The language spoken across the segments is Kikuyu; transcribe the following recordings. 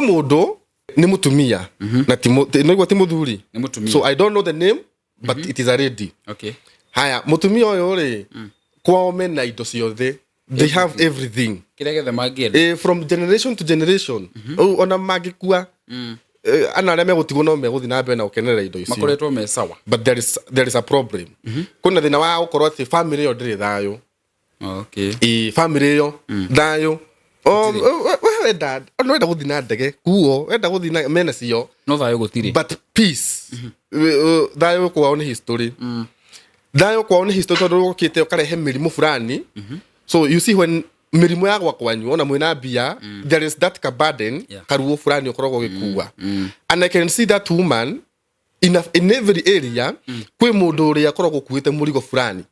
Kwĩ mũndũ nĩ mũtumia na ti noigua ti mũthuri. Nĩ mũtumia. So I don't know the name, but it is a lady. Haya, mũtumia ũyũ rĩ, kwao mena indo ciothe, they have everything. Kĩrĩa gĩothe mangĩenda. From generation to generation. Rĩu ona mangĩkua, ana arĩa megũtigwo no megũthiĩ na mbere na gũkenerera indo icio. Makoretwo me sawa. But there is a problem. Kwĩna thĩna wa gũkorwo atĩ family ĩyo ndĩrĩ thayũ. Ĩ family ĩyo thayũ. O, we wenda, ona wenda gũthiĩ na ndege kuo, wenda gũthiĩ na mena cio. No thayũ gũtirĩ. But peace. Thayũ kwao nĩ history. Thayũ kwao nĩ history tondũ ũkĩte ũkarehe mĩrimũ fulani. So you see, when mĩrimũ ya gwa kwanyu, ona mwĩna mbia, there is that ka burden, karuo fulani ũkoragwo ũgĩkua. And I can see that woman in every area kwĩ mũndũ ũrĩa akoragwo ũkuĩte mũrigo fulani.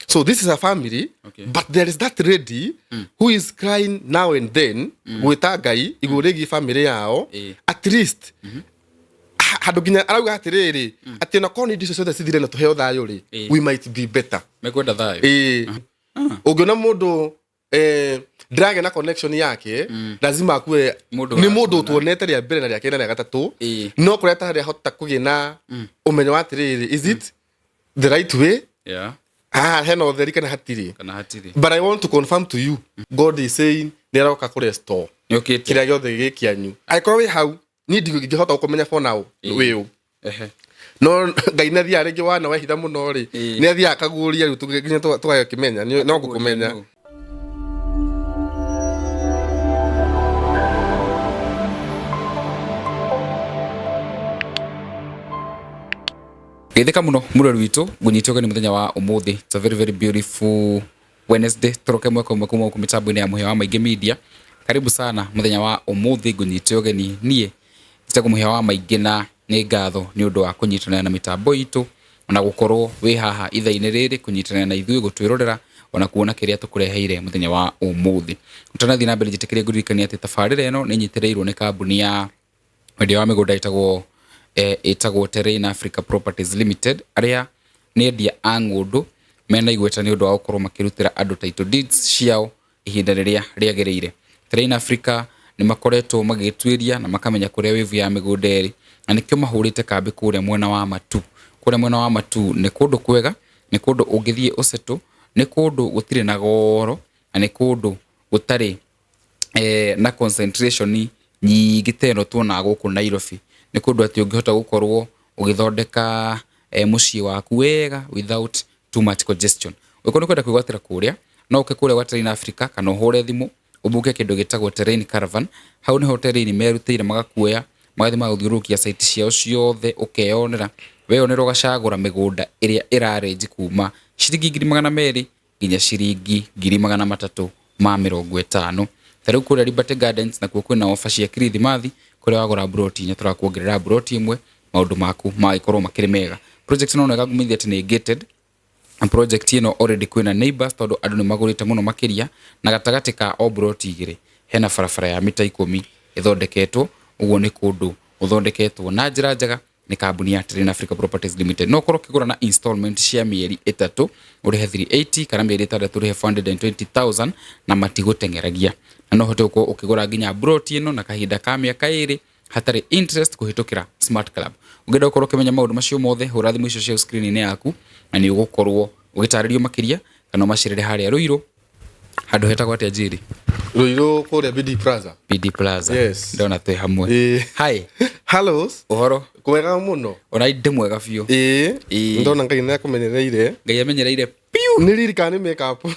So this is a family, but there is that lady who is crying now and then, gwĩta Ngai igũrũ rĩgiĩ family yao. At least handũ nginya arauga atĩrĩrĩ, atĩ ona korwo nĩ indo icio ciothe cithire na tũheo thayũ rĩ, we might be better. Mekwenda thayũ. Ĩĩ, ũngĩona mũndũ ndĩragĩa na connection yake, lazima akue Mũndũ nĩ mũndũ ũratuona. tuonete rĩa mbere na rĩa kerĩ na rĩa gatatũ, no kũrĩa atarĩ ahota kũgĩa na ũmenyo wa atĩrĩrĩ, is it the right way? Haha hena ũtheri kana hatirĩ? Kana hatirĩ. But I want to confirm to you, God is saying nĩ aroka kũ restore Nĩ ũkĩte. kĩrĩa gĩothe gĩ kĩanyu. Angĩkorwo wĩ hau, niĩ ndingĩhota gũkũmenya for now wĩ ũ. No Ngai nĩ athiaga rĩngĩ wana wehitha mũno rĩ, nĩ athiaga akaguũria rĩu nginya tũgakĩmenya no gũkũmenya. Nũ. Geithĩka mũno mũrori witũ, ngũnyite ũgeni mũthenya wa ũmũthĩ. It's a very very beautiful Wednesday. Tũroke mwaka ũmwe kuma gũkũ mĩtambo-inĩ ya Mũhĩa wa Maingĩ Media. Karibu sana mũthenya wa ũmũthĩ, ngũnyite ũgeni niĩ njĩtagwo Mũhĩa wa Maingĩ, na nĩ ngatho nĩ ũndũ wa kũnyitanĩra na mĩtambo itũ, ona gũkorwo wĩ haha ithaa-inĩ rĩrĩ kũnyitanĩra na ithuĩ gũtwĩrorera ona kuona kĩrĩa tũkũreheire mũthenya wa ũmũthĩ. Ũtanathiĩ na mbere, njĩtĩkĩrie ngũririkanie atĩ tabarĩra ĩno nĩ ĩnyitĩrĩirwo nĩ kambuni ya wendia wa mĩgũnda ĩtagwo Terrain Africa Properties Limited, arĩa nĩ endia a ng'ũndũ mena igweta nĩ ũndũ wa gũkorwo makĩrutĩra andũ title deeds ciao ihinda rĩrĩa rĩagĩrĩire. Terrain Africa nĩ makoretwo magĩtuĩria na makamenya kũrĩa wĩvu ya mĩgũnda ĩrĩ, na nĩkĩo mahũrĩte kambĩ kũrĩa mwena wa Matu. Kũrĩa mwena wa Matu nĩ kũndũ kwega, nĩ kũndũ ũngĩthiĩ ũcetũ, nĩ kũndũ gũtirĩ na goro, na nĩ kũndũ gũtarĩ na concentration nyingĩ ta ĩno tuonaga gũkũ Nairobi. Nĩ kũndũ atĩ ũngĩhota gũkorwo ũgĩthondeka mũciĩ waku wega without too much congestion. Ũngĩkorwo nĩ ũkwenda kwĩgwatĩra kũrĩa, no ũke kũrĩa gwa Terrain Africa kana ũhũre thimũ ũbuke kĩndũ gĩtagwo Terrain Caravan. Hau nĩho Terrain merutĩire magakuoya, magathiĩ magagũthiũrũrũkia site ciao ciothe, ũkeyonera. Weyonera ũgacagũra mĩgũnda ĩrĩa ĩra range kuma ciringi 200,000 nginya ciringi 350,000. Ta rĩu kũrĩa Liberty Gardens nakuo kwĩna offer cia kirithimathi, kũrĩa wagũra mburoti inya tũrakuongerera mburoti ĩmwe, maũndũ maku magagĩkorwo makĩrĩ mega. Project ĩno no ĩgakũmenyithia atĩ nĩ gated, na project ĩno already kwĩna neighbors tondũ andũ nĩ magũrĩte mũno makĩria, na gatagatĩ ka o mburoti igĩrĩ hena barabara ya mita 10 ĩthondeketwo. Ũguo nĩ kũndũ gũthondeketwo na njĩra njega nĩ kambuni ya Terrain Africa Properties Limited. No ũkorwo ũkĩgũra na installment cia mĩeri 3 ũrĩhe 380 kana mĩeri 6 ũrĩhe 420,000 na matigũteng'eragia. Na no ũhote gũkorwo ũkĩgũra nginya mburoti ĩno na kahinda ka mĩaka 2 hatarĩ interest kũhĩtũkĩra Smart Club. Ũngĩenda gũkorwo ũkĩmenya maũndũ macio mothe, hũra thimũ icio cia screen-inĩ yaku na nĩ ũgũkorwo ũgĩtarĩrio makĩria, kana ũmacerere harĩa Ruiru, handũ hetagwo atĩa, Njiri? Ruiru kũrĩa BD Plaza. BD Plaza. Yes. Ndona twĩ hamwe. Ĩĩ. Hi. Hello. Ũhoro? Kwega mũno. Ona ndĩ mwega biũ. Ĩĩ. Ĩĩ. Ndona Ngai nĩ akũmenyereire. Ngai amenyereire piũ. Nĩ riri kana nĩ makeup?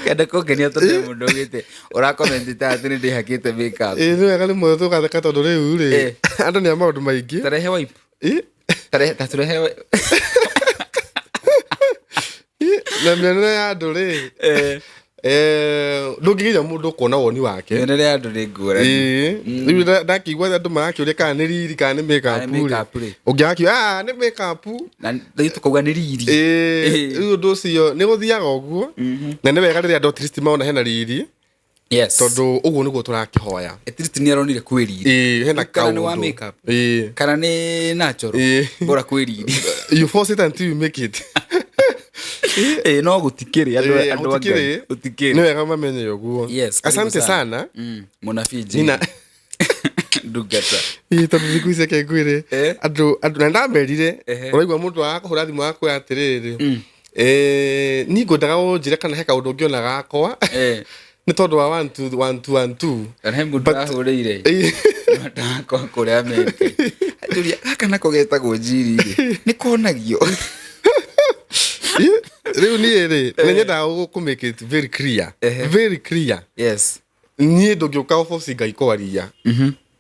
Kenda kũngenia tondũ he mũndũ augĩte ũrakomentete atĩ nĩ ndĩhakĩte makeup. Ĩĩ, nĩ wega rĩmwe tũgatheka tondũ rĩu rĩ, andũ nĩ a maũndũ maingĩ. Tarehe wipe. Ĩĩ. Tarehe, ta tũrehe wipe. Ĩĩ, na mĩonere ya andũ rĩ, ndũngĩgiria mũndũ kuona woni wake. Mĩonere ya andũ nĩ ngũrani. Ĩĩ, rĩu ndakĩigua andũ marakĩũria kana nĩ riri kana nĩ makeup Kana nĩ rĩ. makeup rĩ. Ũngĩ akiuga, "Ah, nĩ makeup." Na rĩu tũkauga nĩ riri. Ĩĩ, rĩu ũndũ ũcio nĩ gũthiaga ũguo, na nĩ wega rĩrĩa andũ at least maona hena riri, tondũ ũguo nĩguo tũrakĩhoya. At least nĩ aronire kwĩ riri. Ĩĩ, hena Kana nĩ wa kaũndũ. makeup. Ĩĩ. Kana nĩ natural. Ĩĩ. Bora kwĩ riri. You force it until you make it. Ĩ, no gũtikĩrĩ andũ Eh, andũ a Ngai. gũtikĩrĩ. Gũtikĩrĩ. Nĩ wega mamenye ũguo. Yes, karibu Asante sana. Mũnabii Nina Njiri. Ndungata. Ĩ, tondũ thikũ ici reke ngwĩre Eh. andũ na ndamerire Ehe. ũraigua mũndũ akũhũra thimũ akwĩra atĩrĩrĩ, eh, niĩ ngwendaga ũnjĩre kana he kaũndũ ũngĩona gakwa Eh. nĩ tondũ wa one two one two one two. Kana he mũndũ ahũrĩire Eh, ndakwa kũrĩa Amerika. Anjũria gaka nako getagwo njiri rĩ nĩ konagio. Rĩu niĩ rĩ nĩ nyendaga kũ make it very clear, Ehe. very clear. Yes. Niĩ ndũngĩũka oboci Ngai kwaria,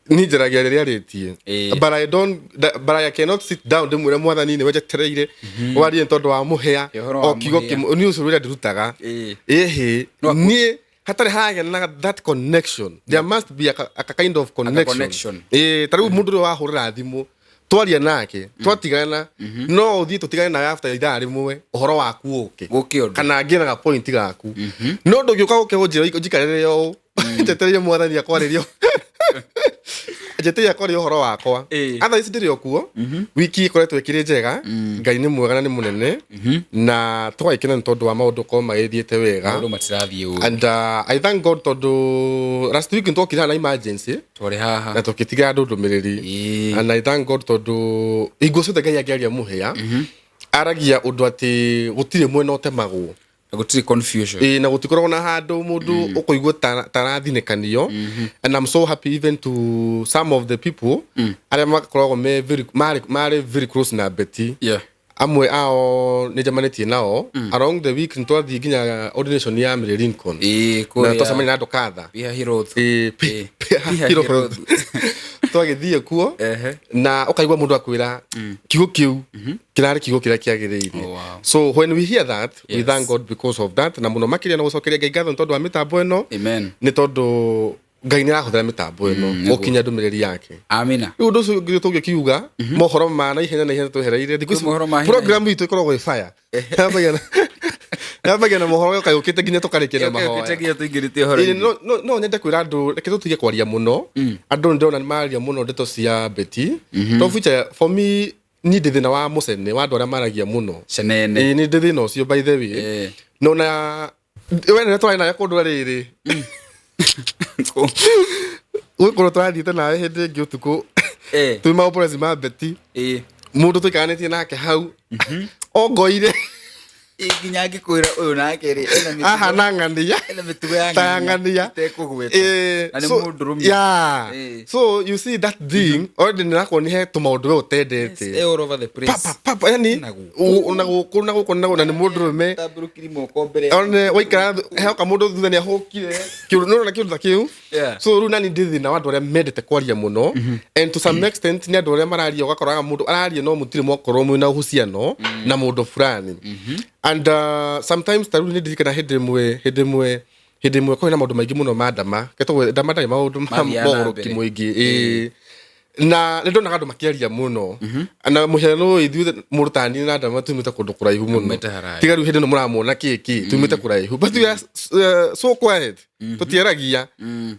niĩ njaragia rĩrĩa arĩtie. Ĩĩ. But I don't but I cannot sit down ndĩmwĩre Mwathani nĩwe njetereire warie nĩ tondũ wa mũhĩa. Ĩ, ũhoro wa O kiugo mũhĩa. kĩmwe niĩ ũcio wĩra ndĩrutaga. Ĩĩ. Ĩhĩ. No Niĩ hatarĩ hagĩa na that connection, there must be a kind of connection. Connection. Ĩĩ, ta rĩu mũndũ ũrĩa wahũrĩra thimũ twaria nake twatigana, no ũthiĩ tũtigane nawe after ithaa rĩmwe ũhoro waku ũke. Gũke ũndũ. Kana ngĩe na ga point gaku, no ndũngĩũka gũke ũnjĩre njikarĩre ũũ njetereire Mwathani akwarĩrio, njetereire akwaria ũhoro wakwa. Ĩĩ. Otherwise ndĩrĩ o kuo. Wiki ĩkoretwo ĩkĩrĩ njega. Ngai nĩ mwega na nĩ mũnene na tũgagĩkena nĩ tondũ wa maũndũ korwo magĩthiĩte wega. Maũndũ matirathiĩ ũru. And I thank God tondũ last week nĩtwokire haha na emergency Twarĩ haha. Na tũkĩtiga andũ ndũmĩrĩri. Ĩĩ. And I thank God tondũ hingo ciothe Ngai angĩaria mũhĩa aragia ũndũ atĩ gũtirĩ mwena ũtemagwo. Na gũtirĩ confusion. Ĩĩ, na gũtikoragwo na handũ mũndũ ũkũigua tarathinĩkanio. And I'm so happy even to some of the people arĩa makoragwo me very marĩ very close na Betty. Amwe ao nĩ njemanĩtie nao along the week, nĩ twathiĩ nginya ordination ya Mary Lincoln Ĩĩ, na kũrĩa twacemania na andũ kadha. Pia Hirothu. Ĩĩ, Ĩĩ. Pia Hirothu. Twagĩthiĩ kuo Ehe. na ũkaigua mũndũ akwĩra kiugo kĩu kĩrarĩ kiugo kĩrĩa kĩagĩrĩire. Oh, wow. So when we hear that, we thank God because of that, na mũno makĩria na gũcokeria Ngai ngatho nĩ tondũ wa mĩtambo ĩno. Amen. Nĩ tondũ Ngai nĩ arahũthĩra mĩtambo ĩno gũkinya ndũmĩrĩri yake. Amina. Rĩu ũndũ ũcio ũngĩ tũngĩkiuga, mohoro ma na ihenya na ihenya twehereire thikũ ici. Kwĩ mohoro ma hi na hi. Program itũ ĩkoragwo ĩ fire. Yambagia na mohoro kayũkĩte nginya tũkarĩkia na mahoya. Ũkĩte nginya tũingĩrĩte Ĩĩ, ũhoro-inĩ. no nyende kwĩra andũ reke tũtige kwaria mũno. Andũ nĩ ndĩrona nĩ mararia mũno ndeto cia Betty to future. For me, niĩ ndĩ thĩna wa mũcene wa andũ arĩa maragia mũno. Cenene. Ĩĩ, nĩ ndĩ thĩna ũcio, by the way. No na we nĩ twarĩ nawe kũndũ rĩrĩ gwĩ kũndũ tũrathiĩte nawe hĩndĩ ĩngĩ ũtukũ twĩ maũporeci ma Betty. Mũndũ tũikaranĩtie nake hau ongoire. Ĩĩ, nginya ngĩkwĩra ũyũ nake rĩ ena mĩtugo- Ahana ng'ania. Ena mĩtugo ya Ta ya ng'ania. itekũgweta. Na nĩ mũndũrũme. Yeah. So so you see that thing already nĩrakuonia he tũmaũndũ we ũtendete. All over the place. Papa papa, yani Na gũkũ. na gũkũ na gũkũ na gũkũ, na nĩ mũndũrũme. Tambũrũkiri moko mbere. One waikara heoka mũndũ thutha nĩ ahũkire kĩũndũ, nĩũrona kĩũndũ ta kĩu. So rĩu nani ndĩ thĩna wa andũ arĩa mendete kwaria mũno, and to some extent nĩ andũ arĩa mararia ũgakoraga mũndũ araria no mũtirĩ mwakorwo mwĩna uhusiano na mũndũ fulani. And sometimes ta rĩu nĩ ndirikana hĩndĩ ĩmwe kwarĩ na maũndũ maingĩ mũno ma ndama ketagwo ndama ndarĩ maũndũ ma Mathiaga na mogũrũki mbere. mũingĩ. Ĩĩ, na nĩ ndonaga andũ makĩaria mũno na mũhiano ũyũ ithuĩ mũndũ ta niĩ na ndama tumĩte kũndũ kũraihu mũno. Tumĩte haraya. Tiga rĩu hĩndĩ ĩno mũramwona kĩkĩ tumĩte kũraihu, but we are so quiet, tũtiaragia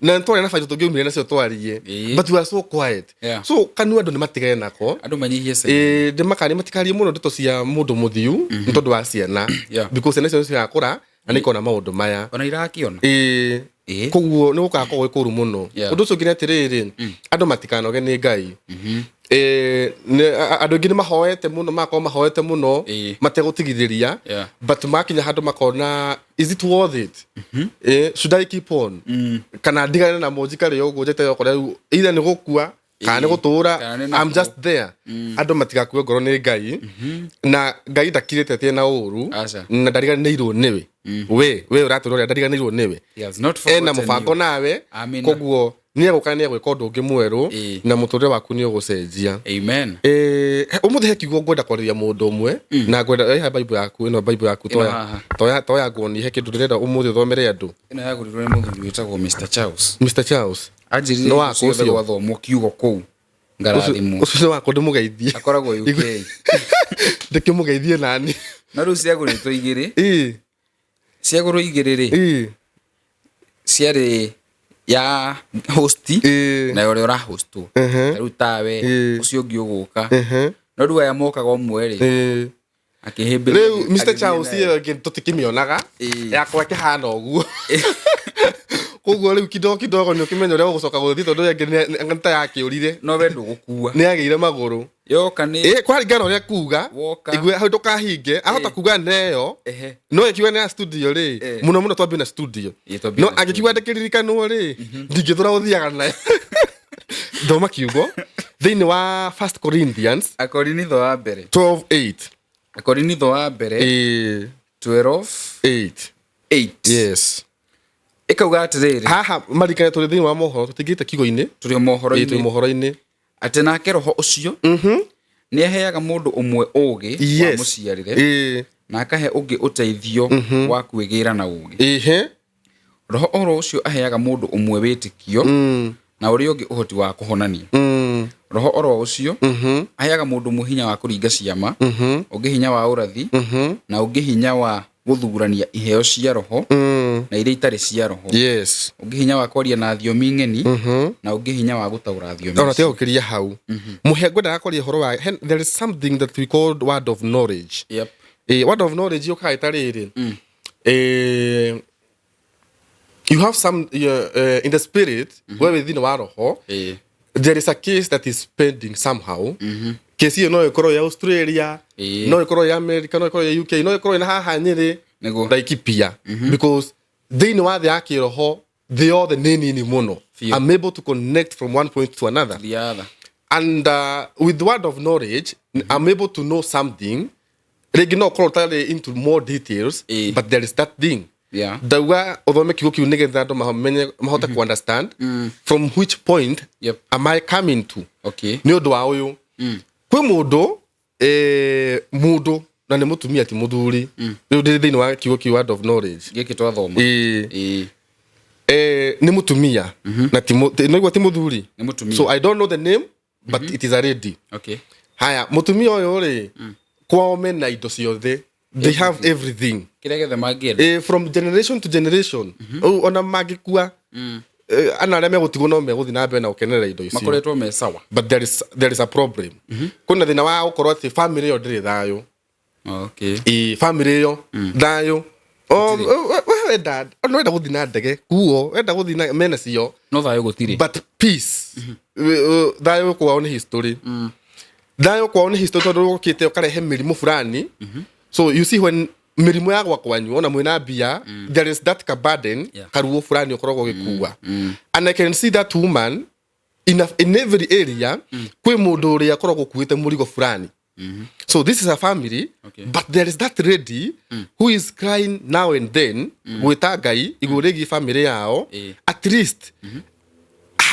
na nĩ twarĩ na baita tũngĩumire nacio twarie. But we are so quiet. So kanua andũ nĩ matigane nako. Andũ manyihie cenene. Ĩĩ, ndĩmakanie matikarie mũno ndeto cia mũndũ mũthiu nĩ tondũ wa ciana, because ciana icio nĩ cirakũra na nĩ ikona maũndũ maya. Ona irakĩona. Ĩĩ. Koguo nĩ gũgakorwo gwĩ kũru mũno. Ũndũ ũcio ũngĩ nĩ atĩrĩrĩ, andũ matikanoge nĩ Ngai. Andũ aingĩ nĩ mahoete mũno, magakorwo mahoete mũno mategũtigithĩria, but makinya handũ makona, is it worth it? Should I keep on kana ndigane namo njikare ũguo njeterere okorwo rĩu either nĩ gũkua kana nĩ gũtũra? Kana nĩ I'm nakũ. just there. Andũ matigakue ngoro nĩ Ngai, na Ngai ndakirĩte atirĩ na ũru. Aca. Na ndariganĩirwo nĩwe. We ũratũra ũrĩa ndariganĩirwo nĩwe. He has not Ena forgotten mũbango you. nawe. Amina. Koguo nĩ egũka, nĩ egwĩka ũndũ ũngĩ mwerũ na mũtũrĩre waku nĩ ũgũcenjia. Amen. Ũmũthĩ he kiugo ngwenda kwarĩria mũndũ ũmwe na ngwenda ĩha Bible yaku ĩno, Bible yaku. Ĩno Toya haha. toya nguonie he kĩndũ ndĩrenda ũmũthĩ ũthomere andũ. Ĩno yagũrirwo nĩ mũthuri wĩtagwo Mr Charles. Mr Charles. Anjĩrire Nĩ waku hingo ciothe ũcio? gwathomwo kiugo kũu ngarathimwo. Ũcio nĩ wakwa, ndĩmũgeithie. Akoragwo UK. Ndĩkĩmũgeithie nani. Na rĩu ciagũrĩtwo igĩrĩ. Ciagũrwo igĩrĩ rĩ, ciarĩ ya host na ũrĩa ũrahostwo. Ta rĩu tawe, ũcio ũngĩ ũgũka. No rĩu aya mokaga ũmwe rĩ, Akĩhĩmbĩria. Rĩu Mr Agĩthiĩ Charles nayo. ĩyo ĩngĩ tũtikĩmĩonaga. Yakwa ĩkĩhana ũguo. Koguo rĩu kidogo kidogo nĩ ũkĩmenya ũrĩa ũgũcoka gũthiĩ, tondũ ĩyo ĩngĩ nĩ ta yakĩũrire. No we ndũgũkua. Nĩ yagĩire magũrũ. Yoka nĩ Ĩ kwaringana ũrĩa kuga. Woka. Igue hau ndũkahinge, ahota kuga neyo. No ĩkiuga nĩ ya studio rĩ, mũno mũno twambie na studio. Ĩ, twambie No na angĩkiuga ndĩkĩririkanwo rĩ, ndingĩthũra gũthiaga nayo. Thoma kiugo thĩinĩ wa First Corinthians Akorinitho wa mbere. 12:8. Akorinitho wa mbere Ĩ, 12 8. 8. Yes. Ĩkauga atĩrĩrĩ. Haha marikane tũrĩ thĩinĩ wa mohoro, tũtingĩte kiugo-inĩ. Tũrĩ o Ĩ, twĩ mohoro-inĩ. mohoro-inĩ. Atĩ nake roho ũcio nĩ aheaga mũndũ ũmwe ũũgĩ wa mũciarĩre, na akahe ũngĩ ũteithio wa kwĩgĩra na ũũgĩ. Roho oro ũcio aheaga mũndũ ũmwe wĩtĩkio, na ũrĩa ũngĩ ũhoti wa kũhonania. Roho oro ũcio aheaga mũndũ ũmwe hinya wa kũringa ciama, ũngĩ hinya wa ũrathi, na ũngĩ hinya wa gũthurania iheo cia roho na iria itarĩ cia roho, ũngĩ hinya wa kwaria na thiomi ng'eni, na ũngĩ hinya wa gũtaũra thiomi Ona icio. tiga gũkĩria hau, mũhĩa ngwendaga kwaria ũhoro wa there is something that we call word of knowledge. Word of knowledge yũkaga ĩta rĩrĩ, you have some in the spirit, we wĩ thĩinĩ wa roho, there is a case that is pending somehow. Case ĩyo no ĩkorwo ya Australia, no ĩkorwo ya America, no ĩkorwo ya UK, no ĩkorwo ĩna haha Nyĩrĩ, Laikipia, because thĩinĩ wa thĩ ya kĩroho, thĩ yothe nĩ nini mũno. I'm able to connect from one point to another. The other. And with the word of knowledge, I'm able to know something. Rĩngĩ no ũkorwo ũtarĩ into more details, but there is that thing. Ndauga ũthome kiugo kĩu nĩgetha andũ mamenye, mahote ku understand from which point am I coming to. Nĩ ũndũ wa ũyũ, kwĩ mũndũ, mũndũ na nĩ mũtumia ti mũthuri. Rĩu ndĩ thĩinĩ wa kiugo kĩu, word of knowledge. Gĩkĩ twathoma. Ĩĩ. Nĩ mũtumia na ti noigua ti mũthuri. Nĩ mũtumia. So I don't know the name, but it is a lady. Haya, mũtumia ũyũ rĩ, kwao mena indo ciothe, they have everything. Kĩrĩa gĩothe mangĩenda. From generation to generation. Ũũ ona mangĩkua, ana arĩa megũtigwo no megũthiĩ na mbere na gũkenerera indo icio. Makoretwo me sawa. But there is a problem. Kwĩna thĩna wa gũkorwo atĩ family ĩyo ndĩrĩ thayũ. Ĩ, family ĩyo thayũ. O, we wenda, ona wenda gũthiĩ na ndege kuo, wenda gũthiĩ na mena cio. No thayũ gũtirĩ. But peace. Thayũ kwao nĩ history. Thayũ kwao nĩ history, tondũ ũkĩte ũkarehe mĩrimũ fulani. So you see, when mĩrimũ ya gwa kwanyu, ona mwĩna mbia, there is that burden, karuo fulani ũkoragwo ũgĩkua. And I can see that woman in every area, kwĩ mũndũ ũrĩa akoragwo ũkuĩte mũrigo fulani. So this is a family, but there is that lady who is crying now and then, gwĩta Ngai igũrũ rĩgiĩ family yao. At least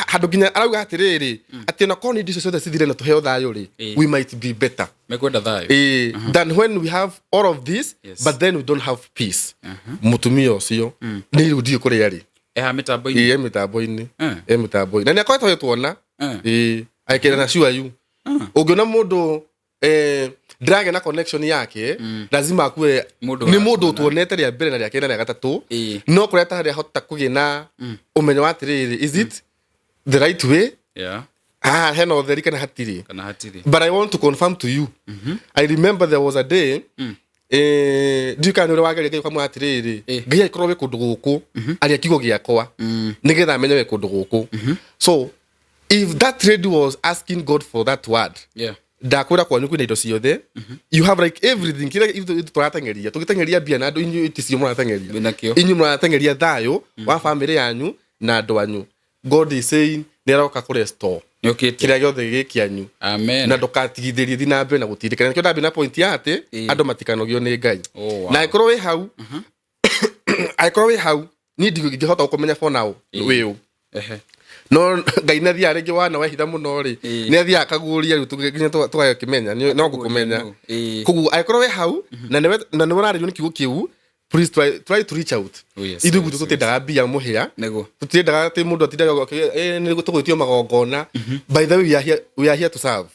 handũ nginya arauga atĩrĩrĩ, atĩ ona korwo nĩ indo icio ciothe cithire na tũheo thayũ rĩ, we might be better Mekwenda thayũ. Than when we have all of this, but then we don't have peace. Mũtumia ũcio nĩ rĩu ndiũ kũrĩa rĩ. Eha mĩtambo-inĩ. Ĩ, e mĩtambo-inĩ. E mĩtambo-inĩ na nĩ akoretwo agĩtuona. Ĩ, agĩkĩra na sure you ũngĩona mũndũ, ndĩragĩa na connection yake, lazima akue Mũndũ nĩ wa mũndũ kuona. ũtuonete rĩa mbere na rĩa kerĩ na rĩa gatatũ. No kũrĩa atarĩ ahota kũgĩa na ũmenyo wa atĩrĩrĩ, is it the right way? Haha hena ũtheri kana hatirĩ? Kana hatirĩ. But I want to confirm to you, I remember there was a day, ndiũĩ kana nĩ ũrĩa wageria Ngai ũkamwĩra atĩrĩrĩ, Ngai angĩkorwo wĩ kũndũ gũkũ, aria kiugo gĩakwa nĩgetha amenye wĩ kũndũ gũkũ. So if that lady was asking God for that word, ndakwĩra kwanyu kwĩna indo ciothe, you have like everything kĩrĩa ithuĩ tũrateng'eria, tũgĩteng'eria mbia na andũ, inyuĩ ticio mũrateng'eria. Wĩnakĩo. Inyuĩ mũrateng'eria thayũ wa famĩlĩ yanyu na andũ anyu. God is saying nĩ aroka kũrestore Nĩokĩte. kĩrĩa gĩothe gĩ kĩanyu. Amen. Na ndũkatigithĩrie, thiĩ na mbere na gũtindĩka. Nĩkĩo ndambia na point ya atĩ andũ matikanogio nĩ Ngai. Na angĩkorwo wĩ hau, angĩkorwo wĩ hau, niĩ ndingĩhota gũkũmenya for now wĩ ũ. No Ngai nĩ athiaga rĩngĩ wana wehitha mũno rĩ, nĩ athiaga akaguũria rĩu nginya tũgakĩmenya no ngũkũmenya. Koguo angĩkorwo wĩ hau na nĩwe ũrarĩrio nĩ kiugo kĩu, please try to reach out. Oh, yes, Ithuĩ gwitũ tũtiendaga mbia mũhĩa. Tũtiendaga atĩ mũndũ atindaga nĩ tũgwĩtio magongona. By the way, we are here to serve.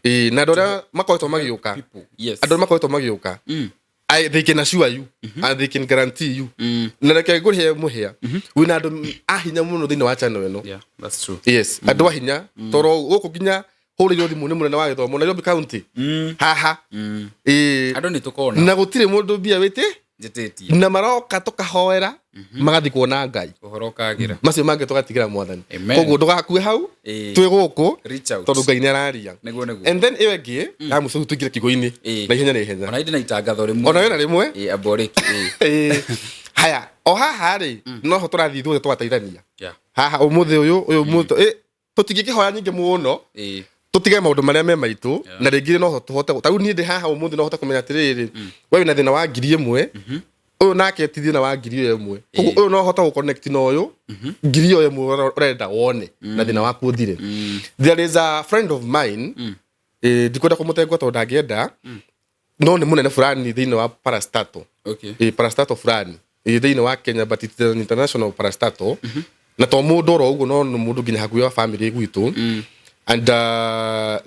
Ĩĩ, na andũ arĩa makoretwo magĩũka, People. Yes. andũ arĩa makoretwo magĩũka, they can assure you and they can guarantee you. Na reke ngũrĩhe mũhĩa, wĩna andũ a hinya mũno thĩinĩ wa channel ĩno. Yeah, that's true. Yes, andũ a hinya, tondũ gũkũ nginya Hũrĩirwo thimũ nĩ mũnene wa gĩthomo Nairobi County haha. Ĩĩ. Andũ nĩ tũkona. Na gũtirĩ mũndũ mbia wĩtĩ Njĩtĩtie. Na maroka tũkahoera magathiĩ kuona Ngai. Ũhoro ũkagĩra. Macio mangĩ tũgatigĩra Mwathani. Amen. Koguo ndũgakue hau. Twĩ gũkũ Reach out. tondũ Ngai nĩ araria. Nĩguo nĩguo. And then ĩyo ĩngĩ ya mũico, rĩu tũingĩre kiugo-inĩ na ihenya na ihenya. Ona indi na itangatho rĩmwe. Ona wĩna rĩmwe. Ĩĩ, amborĩki, ĩĩ. Ĩĩ. Haya, o haha rĩ, noho tũrathiĩ ithuothe tũgateithania. Haha ũmũthĩ ũyũ mũthĩ tũtingĩkĩhoya nyingĩ mũno. Tũtige maũndũ marĩa me maitũ na rĩngĩ no tũhote. Ta rĩu niĩ ndĩ haha ũmũthĩ, no hote kũmenya atĩrĩrĩ, we wĩna thĩna wa 1000, ũyũ nake ti thĩna wa 1000 ĩyo. Koguo ũyũ no hote gũconnect na ũyũ 1000 ĩyo ũrenda wone na thĩna waku ũthire. There is a friend of mine, ndikwenda kũmũtengwa tondũ ndangĩenda, no nĩ mũnene fulani thĩinĩ wa parastatal. Parastatal fulani thĩinĩ wa Kenya, but it's an international parastatal, na to mũndũ oro ũguo, no nĩ mũndũ nginya hakuhĩ wa family gwitũ, and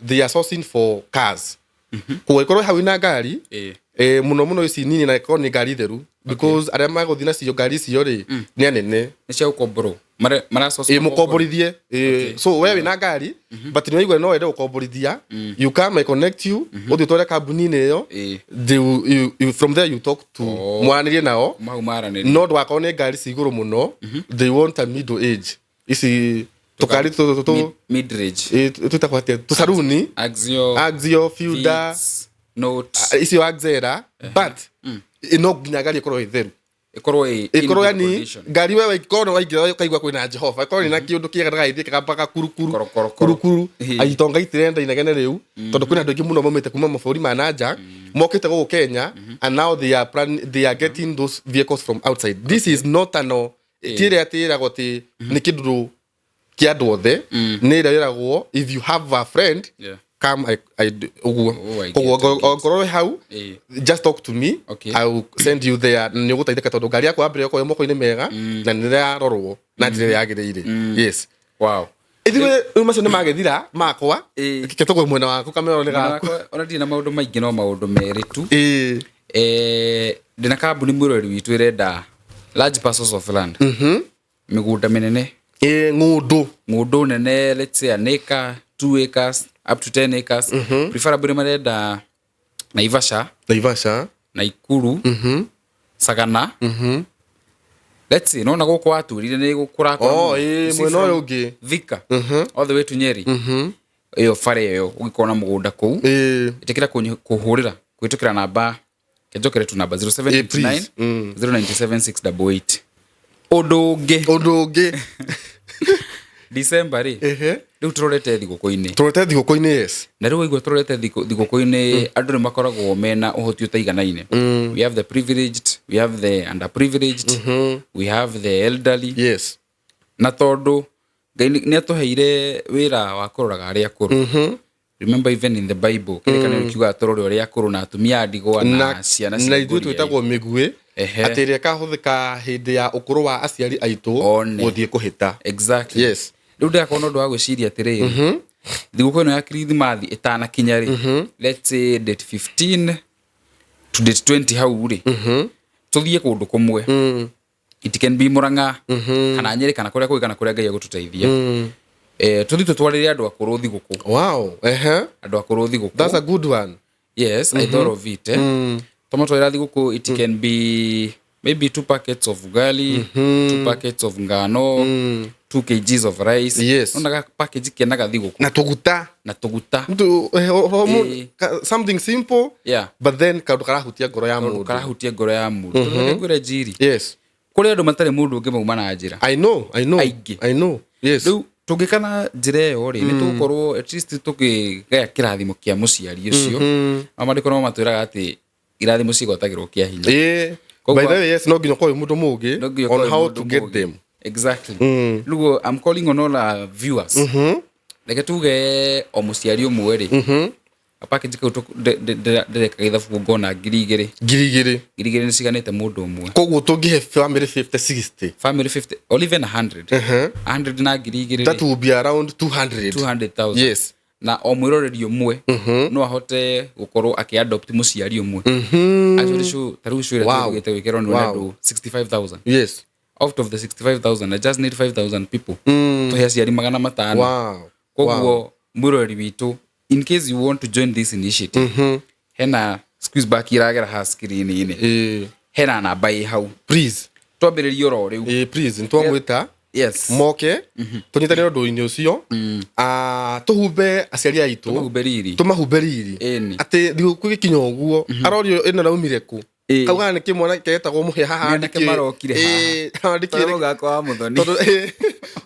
they are sourcing for cars. Koguo ĩkorwo hau ina ngari, mũno mũno ici nini, na ĩkorwo nĩ ngari theru, because arĩa magũthiĩ nacio ngari icio rĩ nĩ anene. Nĩ cia gũkomborwo. Marasource. Mũkomborithie. So we wĩna ngari but nĩ waigua no wende gũkomborithia, you come, I connect you, ũthiĩ ũtware kambuni-inĩ ĩyo. They will, you, from there you talk to mwaranĩrie nao. Mau maranĩrie. No ndwakorwo nĩ ngari ci igũrũ mũno, they want a middle age, ici tũkari tũ Mid range. Twĩtagwo atĩa, tũcaruni. Axio. Axio, Fielder. Vitz, Note. Icio Axera, but no nginya ngari ĩkorwo ĩ theru. Ĩkorwo ĩ in ĩkorwo good yani condition. Ngari we wakorwo nĩ waingĩra ũkaigua kwĩna Jehova, ĩkorwo ĩna kĩũndũ kĩega, ndagagĩthiĩ kĩgambaga kurukuru. Koro, koro, koro. Kurukuru. Aitonga itirenda inegene rĩu, tondũ kwĩna andũ aingĩ mũno maumĩte kuma mabũrũri ma nanja mokĩte gũkũ Kenya, and now they are plan, they are getting those vehicles from outside. This is not ano ti ĩrĩa atĩ ĩragwo atĩ nĩ kĩndũ kĩa andũ othe, nĩ ĩrĩa ĩragwo if you have a friend, come, I ũguo. Oh, I Koguo get, I get. ongorwo wĩ hau, just talk to me. I will send you there na nĩ ũgũteithĩka, tondũ ngari yaku wambere ĩkorwo ĩ moko-inĩ mega na nĩ ĩrarorwo na njĩra ĩrĩa yagĩrĩire, yes. Ithuĩ rĩu macio nĩ magĩthira makwa. Reke tũgwe mwena waku, kamero nĩ gaku. Ona ndirĩ na maũndũ maingĩ, no maũndũ merĩ tu. Ndĩna kambuni, mwĩroreri witũ, ĩrenda large parcels of land, mĩgũnda mĩnene. Ĩĩ, ng'ũndũ. Ng'ũndũ nene, let's say an acre, 2 acres, up to 10 acres. Preferably marenda Naivasha, Naivasha. Naikuru, Sagana. Let's say nona gũkũ watũrire nĩ kũrakũra Oh, mũno. ĩĩ, You see mwena ũyũ from ũngĩ. Thika all the way to Nyeri, ĩyo bara ĩyo ũngĩkorwo na mũgũnda kũu, ĩtĩkĩra kũhũrĩra kũhĩtũkĩra namba kenjokere tu namba 0729 Please. 097688. Ũndũ ũngĩ, Ũndũ ũngĩ. December rĩ, rĩu tũrorete thigũkũ-inĩ. Tũrorete thigũkũ-inĩ, yes. Na rĩu waigua tũrorete thigũkũ-inĩ, andũ nĩ makoragwo mena ũhoti ũtaiganaine. We have the privileged, we have the underprivileged, we have the elderly. Na tondũ Ngai nĩ atũheire wĩra wa kũroraga arĩa akũrũ, remember even in the Bible kĩrĩkanĩro kiugaga tũrore ũrĩa akũrũ na atumia a ndigwa na ciana cia na ithuĩ ngũria. twĩtagwo mĩguĩ, atĩ ĩrĩa ĩkahũthĩka hĩndĩ ya ũkũrũ wa aciari aitũ One. gũthiĩ kũhĩta. Rĩu ndĩrakorwo na ũndũ wa gwĩciria atĩrĩrĩ, thigũkũ ĩno ya Kirithimathi ĩtanakinya rĩ, let's say date 15 to date 20 hau rĩ, tũthiĩ kũndũ kũmwe. It can be Murang'a kana Nyĩrĩ kana kũrĩa kũngĩ kana kũrĩa Ngai egũtũteithia. Tũthiĩ tũtwarĩre andũ akũrũ thigũkũ. Wow, ehe. Andũ akũrũ thigũkũ. That's a good one. Yes, I thought of it. Tũmatwarĩra thigũkũ, it can be maybe two packets of ugali, two packets of ngano, 2 kgs of rice. Onaga package kenaga thigũkũ. Na tũguta. Na tũguta. Something simple, but then kaũndũ karahutia ngoro ya kaũndũ mũndũ. Karahutia ngoro ya mũndũ. Tondũ reke ngwĩre njiri, kũrĩ andũ matarĩ mũndũ ũngĩ mauma na njĩra. I know, I know. Aingĩ. I know, yes. Rĩu tũngĩka na njĩra ĩyo rĩ, nĩ tũgũkorwo at least tũkĩgaya kĩrathimo kĩa mũciari ũcio. Na maandĩko no matwĩraga atĩ irathimo cigwatagĩrwo kĩa hinya. By the way, yes, no nginya ũkorwo wĩ mũndũ mũũgĩ No nginya on ũkorwo how mũndũ to get mũũgĩ. them. Exactly. Rĩu I'm calling on all our viewers. Reke tuge o mũciari ũmwe rĩ, package kau ndĩreka gĩthabu ngona 2000. 2000. 2000 nĩ ciganĩte mũndũ ũmwe. Koguo tũngĩhe family 50, 60, Family 50 or even 100, 100 na 2000 that rĩ, will be around 200. 200,000. Na o mwĩroreri ũmwe no ahote gũkorwo akĩadopt mũciari ũmwe. Actually show ta rĩu show ĩrĩa tũrugĩte gwĩkĩrwo nĩ andũ 65,000. Out of the 65,000, I just need 5000 people, tũhe aciari 500. Koguo Mwĩroreri witũ, in case you want to join this initiative, hena squeeze back iragera ha screen-inĩ. Hena namba ĩ hau. Please. Twambĩrĩrie oro rĩu. Ĩĩ, please, nĩtwamwĩta moke tũnyitanĩre ũndũ-inĩ ũcio. Ah, tũhumbe aciari aitũ. Tũmahumbe riri. Tũmahumbe riri. Atĩ thigũkũ ĩgĩkinya ũguo arorio ĩno raumire kũ. Kaugaga nĩ kĩmwana kĩretagwo mũhĩa haha. Nĩ anake marokire haha. Handĩkĩre. Tondũ gakwa wa mũthoni. Tondũ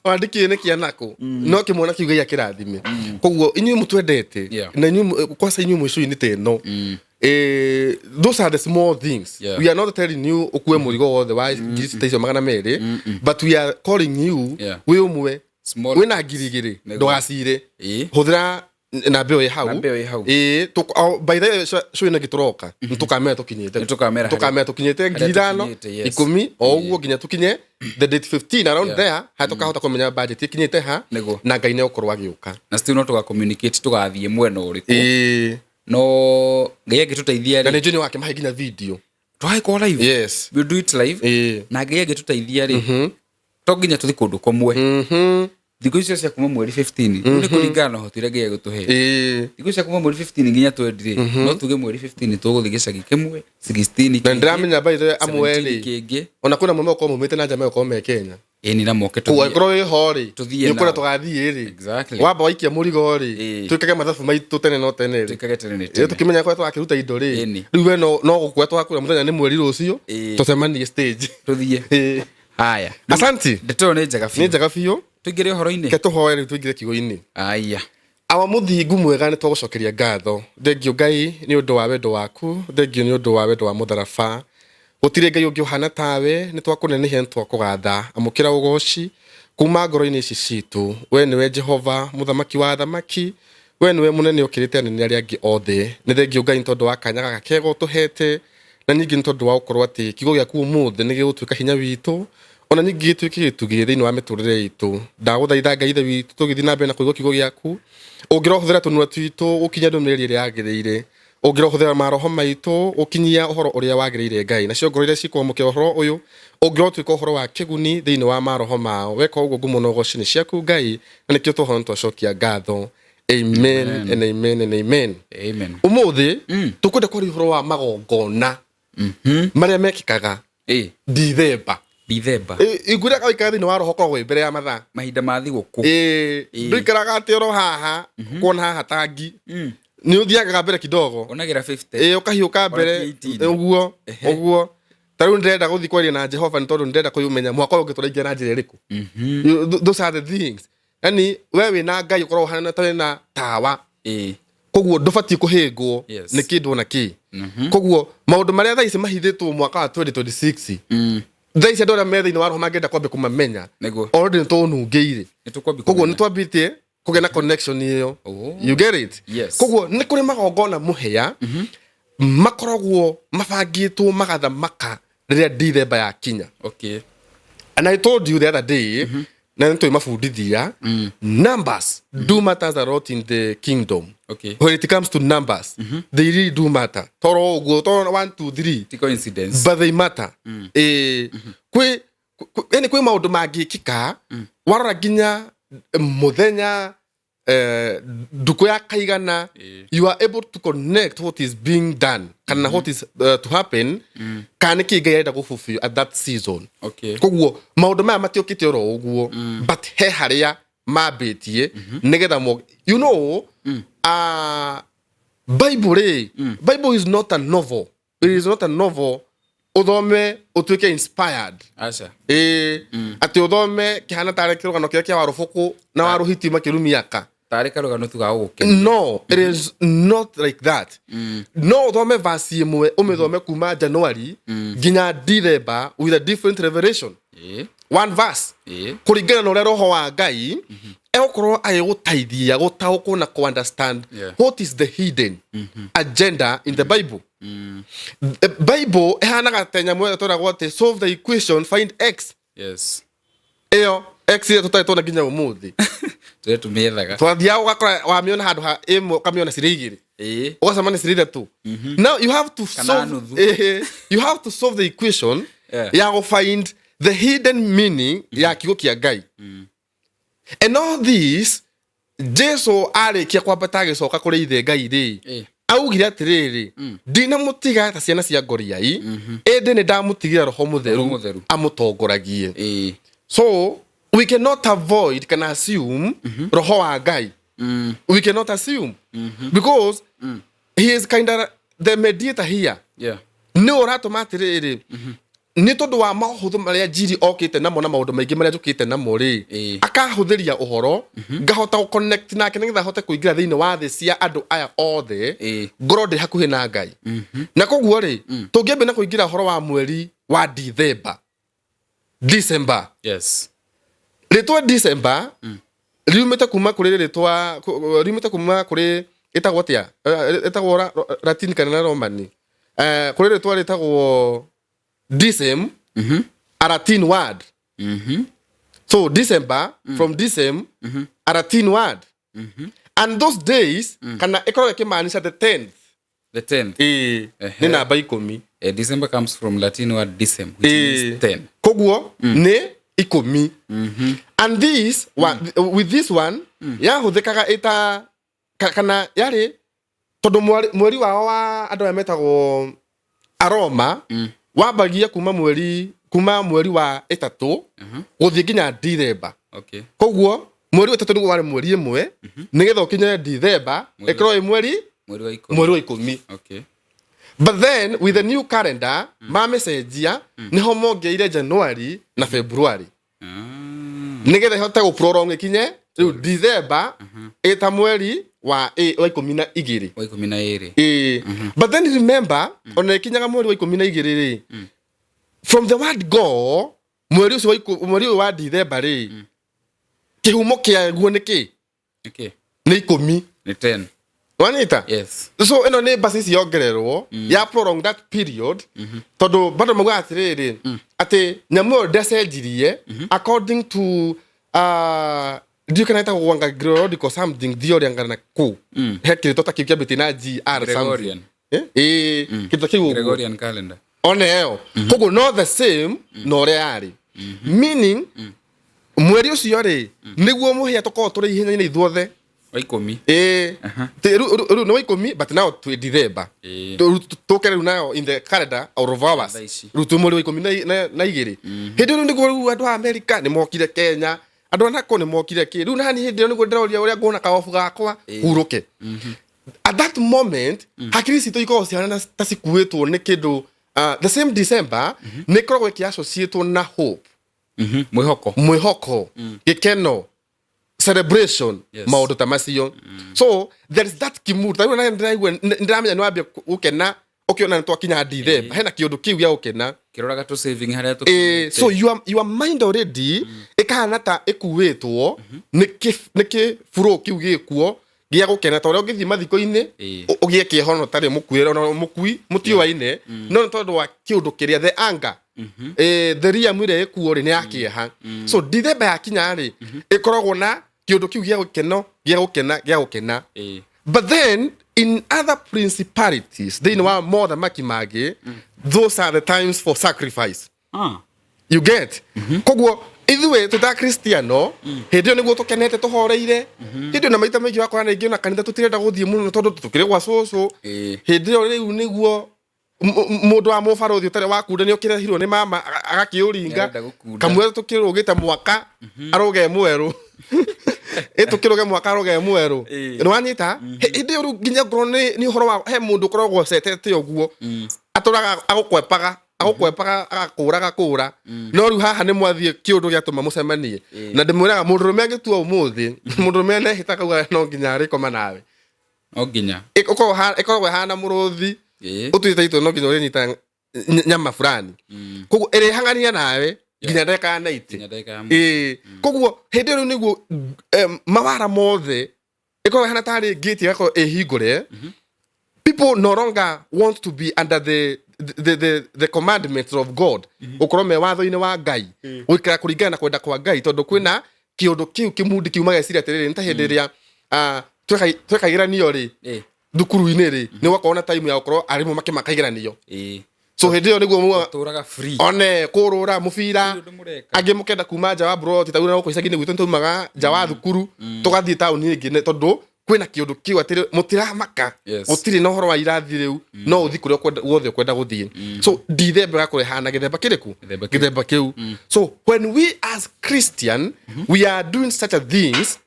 wandĩkire nĩ kĩanakũ no kĩmwana kiu Ngai akĩrathime. Koguo inyuĩ mũtwendete na inyuĩ kwaca inyuĩ mwĩ ta ĩno. Those are the small things. We are not telling you ũkue mũrigo wothe wa ngiri ta icio 200, but we are calling you wĩ ũmwe Small. wĩna 2000, ndũgacire. Hũthĩra namba ĩyo ĩ hau. Namba ĩyo ĩ hau. Ĩĩ, by the way, show ĩno ĩngĩ tũroka nĩtũkamera tũkinyĩte. Nĩtũkamera tũkamera tũkinyĩte harĩa 5,000, tũkinyĩte, yes. 10, o ũguo nginya tũkinye the date 15 around there, harĩa tũkahota kũmenya budget ĩkinyĩte ha. Na Ngai nĩ egũkorwo agĩũka. Na still no tũga communicate tũgathiĩ mwena ũrĩkũ. No Ngai angĩtũteithia Na rĩ, nĩ njũĩ nĩ wakĩmahe nginya video. Tũgagĩkorwo live. We'll do it live. Na Ngai angĩtũteithia rĩ, to nginya tũthiĩ kũndũ kũmwe. Thikũ icio cia kuma mweri 15 rĩu nĩ kũringana na ũhoti ũrĩa Ngai egũtũhe. Thikũ cia kuma mweri 15 nginya 20 rĩ, no tuge mweri 15 tũgũthiĩ gĩcagi kĩmwe, 16 Na kĩngĩ, ndĩramenya by the way amwe 17 rĩ, kĩngĩ. Ona kwĩna amwe megũkorwo maumĩte na nja, megũkorwo me Kenya. Ĩni, na moke Koguo tũthiĩ. angĩkorwo wĩ ho rĩ, Tũthiĩ nĩ ũkũrĩa nao. tũgathiĩ rĩ, wamba waikia mũrigo rĩ, twĩkage mathabu maitũ tene no tene rĩ. Twĩkage tene nĩ Ĩĩ, tene. tũkĩmenya kũrĩa tũgakĩruta indo rĩ, rĩu we no gũkua tũgakũra mũthenya nĩ mweri rũciũ, tũcemanie stage. Tũthiĩ. Haya. Asanti. Ndeto ĩyo nĩ njega Nĩ biũ. njega biũ. Tũingĩre ũhoro-inĩ. Ke tũhoe rĩu tũingĩre kiugo-inĩ. Aya. Awa mũthingu mwega, nĩ twagũcokeria ngatho. Thengio Ngai nĩ ũndũ wa wendo waku, thengio nĩ ũndũ wa wendo wa mũtharaba. Gũtirĩ Ngai ũngĩ ũhana tawe, nĩ twakũnenehia, nĩ twakũgatha. Amũkĩra ũgoci kuma ngoro-inĩ ici citũ. We nĩwe Jehova, mũthamaki wa athamaki, we nĩwe mũnene ũkĩrĩte anene arĩa angĩ othe. Nĩ thengio Ngai nĩ tondũ wa kanya gaka kega ũtũhete, na ningĩ nĩ tondũ wa gũkorwo atĩ kiugo gĩaku ũmũthĩ nĩ gĩgũtuĩka hinya witũ, ona ningĩ gĩtuĩke gĩtugĩ thĩinĩ wa mĩtũrĩre itũ. Ndagũthaitha Ngai Ithe witũ, tũgĩthiĩ na mbere na kũigua kiugo gĩaku, ũngĩrohũthĩra tũnua twitũ gũkinyia ndũmĩrĩri ĩrĩa yagĩrĩire, ũngĩrohũthĩra maroho maitũ gũkinyia ũhoro ũrĩa wagĩrĩire Ngai, nacio ngoro iria cikwamũkĩra ũhoro ũyũ ũngĩrotuĩka ũhoro wa kĩguni thĩinĩ wa maroho mao. Weka ũguo, ngumo na ũgoci nĩ ciaku Ngai, na nĩkĩo twahoya na twacokia ngatho. Amen and amen and amen. Amen. Ũmũthĩ tũkwenda kwaria ũhoro wa magongona marĩa mekĩkaga Dithemba. Dithemba. Ingwĩra waikara thĩinĩ wa roho koragwo wĩ mbere ya mathaa. Mahinda ma thigũkũ. Ndũikaraga atĩ oro haha kuona haha tangi, nĩ ũthiangaga mbere kidogo. Onagĩra 50. Ĩĩ, ũkahiũka mbere. Ona ti 18. Ũguo ũguo. Ta rĩu ndĩrenda gũthiĩ kwaria na Jehova nĩ tondũ ndĩrenda kũmenya mwaka ũyũ ũngĩ tũraingĩra na njĩra ĩrĩkũ. Those are the things, yani we wĩna Ngai ũkoragwo ũhana ta wĩna tawa. Koguo ndũbatiĩ kũhĩngwo nĩ kĩndũ ona kĩ. Koguo maũndũ marĩa thaa ici mahithĩtwo mwaka wa 2026, thaa ici andũ arĩa me thĩinĩ wa roho mangĩenda kwambia kũmamenya, already nĩ tũnungĩire. Nĩ tũkwambia Koguo kũmenya. nĩ twambĩtie kũgĩa na connection ĩyo. Oh. You get it? Yes. Koguo nĩ kũrĩ magongona mũhĩa makoragwo mabangĩtwo magathamaka rĩrĩa Dithemba yakinya. And I told you the other day, na nĩ twĩmabundithia, numbers do matters a lot in the kingdom. When it comes to numbers, they really do matter. Toro ũguo toro 1 2 3. Ti coincidence. But they matter. Kwĩ yani kwĩ maũndũ mangĩkĩka warora nginya mũthenya, ndukũ ya kaigana, you are able to connect what is being done kana what is to happen, kana nĩ kĩ Ngai arenda gũfulfill at that season. Koguo maũndũ maya matiũkĩte oro ũguo, but he harĩa mambĩtie nĩgetha mo Bible rĩ, Bible is not a novel. It is not a novel ũthome ũtuĩke inspired. Aca. Ĩĩ, atĩ ũthome kĩhana tarĩ kĩrũgano kĩrĩa kĩa warũbũkũ na warũhiti makĩrumiaka. Tarĩ karũgano tu ga gũgũkenia. No, it is not like that. No ũthome verse ĩmwe, ũmĩthome kuma January nginya December with a different revelation. One verse, kũringana na ũrĩa roho wa Ngai egũkorwo agĩgũteithia gũtaũkwo na kũ-understand what is the hidden agenda in the Bible. The Bible ĩhanaga ta nyamũ ĩrĩa tweragwo atĩ solve the equation, find x. Ĩyo x ĩrĩa tũtarĩ tuona nginya ũmũthĩ. Tũrĩa tũmĩethaga. Twathiaga ũgakora wamĩona handũ ha ĩmwe ũkamĩona cirĩ igĩrĩ, ũgacemania cirĩ ithatũ. Now you have to Kana solve, nuthu. You have to solve the equation ya gũ find the hidden meaning ya kiugo kĩa Ngai. And all this Jesu arĩkia kwambata agĩcoka kũrĩ ithe Ngai rĩ, augire atĩrĩrĩ, ndinamũtiga ta ciana cia ngoriai, ĩndĩ nĩ ndamũtigĩra Roho Roho Mũtheru Mũtheru. amũtongoragie. So we cannot avoid kana assume Roho wa Ngai. We cannot assume because he is kind of the mediator here. Nĩ ũratũma atĩrĩrĩ, nĩ tondũ wa maũhũthũ marĩa njiri okĩte namo na maũndũ maingĩ marĩa njũkĩte namo rĩ, akahũthĩria ũhoro ngahota gũ connect nake nĩgetha hote kũingĩra thĩinĩ wa thĩ cia andũ aya othe, ngorwo ndĩ hakuhĩ na Ngai. Na koguo rĩ, tũngĩambia na kũingĩra ũhoro wa mweri wa Dithemba, December. Rĩtwa December riumĩte kuma kũrĩ rĩtwa riumĩte kuma kũrĩ ĩtagwo atĩa? Ĩtagwo Latin kana na Romani? Kũrĩ rĩtwa rĩtagwo Decem, a Latin word. So December, from Decem, a Latin word. And those days, kana ĩkoragwo ĩkĩmaanisha the 10th. The 10th. Ĩĩ, nĩ namba 10. December comes from Latin word decem, which means 10. Koguo nĩ 10. And this one, with this one, yahũthĩkaga ĩta kana yarĩ tondũ mweri wao wa andũ aya metagwo Aroma wambagia kuma mweri wa 3 gũthiĩ nginya Dithemba. Koguo mweri wa 3 nĩguo warĩ mweri 1, nĩgetha ũkinye Dithemba ĩkorwo ĩ mweri Mweri wa 10. Mweri wa 10. But then with the new calendar mamĩcenjia, nĩho mongeire January na February nĩgetha ĩhote gũprolong ĩkinye rĩu Dithemba ĩta mweri wa 12. Wa 12. Ĩĩ, but then remember, ona ĩkinyaga mweri wa 12 rĩ, from the word go, mweri ũcio wa mweri ũyũ wa Dithemba rĩ, kĩhumo kĩaguo nĩ kĩ? Nĩ 10. Nĩ 10. Wanyita? Yes. So ĩno nĩ mbasi ciongererwo ya prolong that period, tondũ bado maugaga atĩrĩrĩ, atĩ nyamũ ĩyo ndacenjirie according to ndiũ kana ĩtagwo anga Gregorian something theory, anga na kũ he kĩrĩtwa ta kĩu kĩambĩtie na GR something. Gregorian. Eh? Ĩĩ, kĩndũ ta kĩu ũguo. Gregorian calendar. Ona ĩyo koguo no the same na ũrĩa yarĩ, meaning mweri ũcio rĩ, nĩguo mũhĩa tũkorwo tũrĩ ihenya-inĩ ithuothe. Wa 10. Ĩĩ. Rĩu nĩ wa 10, but now twĩ Dithemba. Tũke rĩu nayo in the calendar out of hours. Thaa ici. Rĩu twĩ mweri wa 12. Hĩndĩ ĩyo rĩu nĩguo rĩu andũ a America nĩ mokire Kenya, andũ a nako nĩ mokire kĩ. Rĩu nani hĩndĩ ĩyo nĩguo ndĩroria ũrĩa nguona kaobu gakwa hurũke. At that moment hakiri citũ ikoragwo cihana ta cikuĩtwo nĩ kĩndũ. The same December nĩ ĩkoragwo ĩkĩ-associatwo na hope. Mwĩhoko. Mwĩhoko, gĩkeno, celebration, maũndũ ta macio. So there is that kimood. Tarĩu na ndĩraigua ndĩramenya nĩ wambia gũkena ũkĩona nĩ twakinya Dithemba, hena kĩũndũ kĩu gĩa gũkena. Kĩroraga tũ saving harĩa So your mind already ĩkahana ta ĩkuĩtwo nĩ kĩburo kĩu gĩkuo gĩa gũkena, ta ũrĩa ũngĩthiĩ mathiko-inĩ ũgĩe kĩeha ona ũtarĩ mũkuĩre, ona mũkui mũtiũaine, no nĩ tondũ wa kĩũndũ kĩrĩa the anger, the realm ĩrĩa ĩkuo rĩ, nĩ ya kĩeha. So Dithemba yakinya rĩ, ĩkoragwo na kĩũndũ kĩu gĩa gĩkeno, gĩa gũkena, gĩa gũkena. But then in other principalities, thĩinĩ wa mothamaki mangĩ, those are the times for sacrifice. You get? Koguo ithuĩ twĩ kristiano, hĩndĩ ĩyo nĩguo tũkenete, tũhoreire. Hĩndĩ ĩyo na maita maingĩ wakora rĩngĩ ona kanitha tũtirenda gũthiĩ mũno tondũ tũkĩrĩ gwa cũcũ. Hĩndĩ ĩyo rĩu nĩguo mũndũ wa mũbarũthi ũtarĩ wakunda nĩ ũkĩrehirwo nĩ mama agakĩũringa. Nĩarenda gũkunda. Kamwe tũkĩrũgĩte mwaka arũge mwerũ, ĩ tũkĩrũge mwaka arũge mwerũ. Nĩ wanyita? Hĩndĩ ĩyo rĩu nginya ngorwo nĩ ũhoro wa he mũndũ ũkoragwo acetete ũguo, atũraga agũkwepaga, agũkwepaga, agakũra, agakũra, no rĩu haha nĩ mwathiĩ kĩũndũ gĩatũma mũcemanie. Na ndĩmwĩraga mũndũrũme angĩtua ũmũthĩ, mũndũrũme anehĩta akauga no nginya arĩkoma nawe. No nginya. Ĩkoragwo ĩhana mũrũthi ũtuĩte itua no nginya ũrĩnyita nyama fulani. Koguo ĩrĩhang'ania nawe nginya ndagĩka ya 90. Nginya ndagĩka ya Ĩĩ, koguo hĩndĩ ĩyo rĩu nĩguo mawara mothe ĩkoragwo ĩhana tarĩ gate ĩgakorwo ĩhingũre. People no longer want to be under the commandments of God, gũkorwo me watho-inĩ wa Ngai, gũikara kũringana na kwenda kwa Ngai, tondũ kwĩna kĩũndũ kĩu kĩmundi kiu mageciria atĩrĩrĩ, nĩ ta hĩndĩ ĩrĩa tweka igeranio rĩ, thukuru-inĩ rĩ, nĩ gwakorwo na time ya gũkorwo arimũ makĩmaka igeranio. So hĩndĩ ĩyo nĩguo muga Tũraga free. One kũrũra mũbira. Gũtirĩ ũndũ mũreka. Angĩ mũkenda kuma nja wa broti, ta gũkũ icagi-inĩ gwitũ nĩtwaumaga nja wa thukuru tũgathiĩ taũni ĩngĩ tondũ kwĩna kĩũndũ kĩu atĩ mũtiramaka. Gũtirĩ na ũhoro wa irathi rĩu, no ũthiĩ kũrĩa guothe ũkwenda gũthiĩ. So Dithemba ĩgakorwo ĩhana gĩthemba kĩrĩkũ? Gĩthemba kĩu. Gĩthemba kĩu. So when we as Christian we are doing such a things,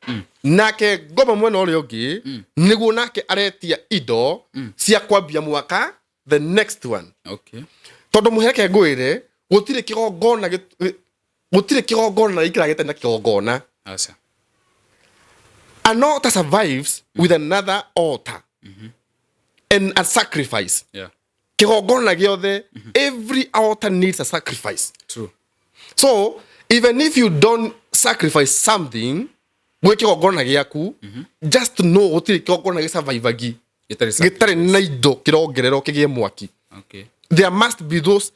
nake ngoma mwena ũrĩa ũngĩ nĩguo nake aretia indo cia kwambia mwaka, the next one. Tondũ mũhereke ngwĩre, gũtirĩ kĩgongona gũtirĩ kĩgongona gĩikaraga gĩtarĩ na kĩgongona. Aca. An altar survives with another altar and a sacrifice. Kĩgongona gĩothe, every altar needs a sacrifice. So even if you don't sacrifice something gwĩ kĩgongona gĩaku, just know gũtirĩ kĩgongona gĩsurvivagi Gĩtarĩ gĩtarĩ na indo kĩrongererwo kĩgĩe mwaki. There must be those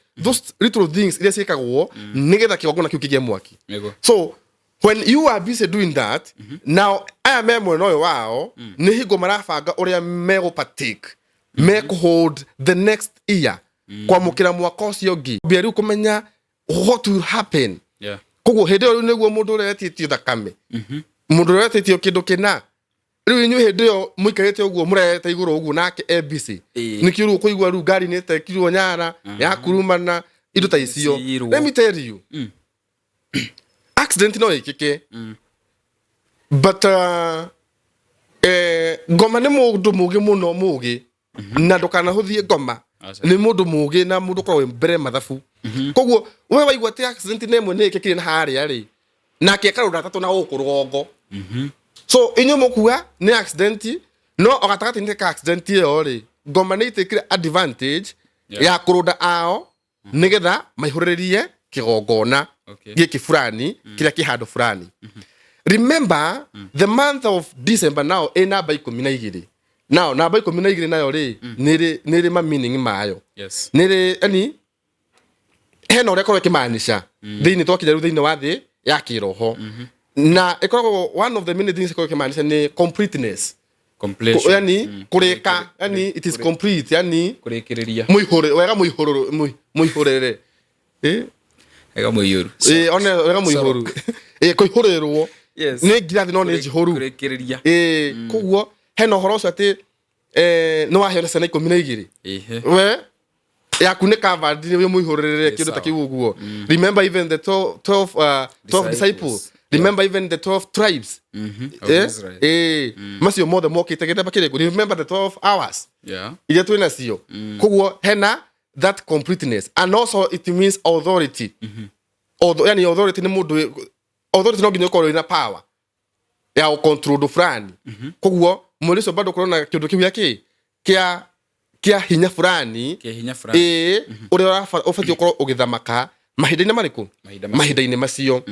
little things iria ciĩkagwo nĩgetha kĩgongona kĩu kĩgĩe mwaki. So when you are busy doing that, now aya me mwena ũyũ wao nĩ hingo marabanga ũrĩa megũpartake, mekũhold the next year, kwamũkĩra mwaka ũcio ũngĩ, mbia rĩu kũmenya what will happen. Koguo hĩndĩ ĩyo rĩu nĩguo mũndũ ũrĩa wetĩtio thakame, mũndũ ũrĩa wetĩtio kĩndũ kĩna, rĩu inyuĩ hĩndĩ ĩyo mũikarĩte ũguo mũrerete igũrũ ũguo nake e busy. Nĩkĩo rĩu ũkũigua rĩu ngari nĩ ĩtekirwo nyara ya kurumana, indo ta icio. Ciirwo. Let me tell you, accident no ĩkĩke, but ngoma nĩ mũndũ mũgĩ mũno, mũgĩ, na ndũkanahũthie ngoma. Aca. Nĩ mũndũ mũgĩ na mũndũ ũkoragwo wĩ mbere mathabu. Koguo we waigua atĩ accident nĩ ĩmwe nĩ ĩkĩkire na harĩa rĩ, nake akarũnda atatũ na gũkũ rũgongo. So inyuĩ mũkuga nĩ accident, no o gatagatĩ-inĩ ka accident ĩyo rĩ, ngoma nĩ ĩtĩkire advantage ya kũrũnda ao nĩgetha maihũrĩrĩrie kĩgongona gĩkĩ fulani kĩrĩa kĩ handũ fulani. Remember the month of December now ĩ namba 12. Now namba 12 nayo rĩ, nĩ ĩrĩ ma meaning mayo. Nĩ ĩrĩ, yani hena ũrĩa ĩkoragwo ĩkĩmaanisha thĩinĩ, twakinya rĩu thĩinĩ wa thĩ ya kĩroho, na ĩkoragwo one of the many things ĩkoragwo ĩkĩmaanisha nĩ completeness. Completion. Yani kũrĩka, yani it is complete, yani Kũrĩkĩrĩria. Mũihũre wega, mũihũrũrũ, mũihũrĩre. Wega mũiyũru. One wega mũihũru, kũihũrĩrwo. Nĩ ngirathi no nĩ njihũru. Kũrĩkĩrĩria. Koguo hena ũhoro ũcio atĩ nĩ waheo ciana 12. We yaku nĩ covered, nĩ mũihũrĩrĩre kĩndũ ta kĩu ũguo. Remember even the 12, 12, 12 disciples. Disciples. Remember even the 12 tribes Of Israel. Macio mothe mokĩte gĩthemba kĩrĩkũ? Remember the 12 hours iria twĩ nacio. Koguo hena that completeness, and also it means authority. Yani authority nĩ mũndũ authority no nginya ũkorwo wĩna power ya gũcontrol ũndũ fulani. Koguo mweri ũcio bado ũkorwo na kĩndũ kĩu gĩa kĩ kĩa hinya fulani. Kĩa hinya fulani. Ũrĩa ũbatiĩ ũkorwo ũgĩthamaka mahinda-inĩ marĩkũ? Mahinda macio. Mahinda-inĩ macio.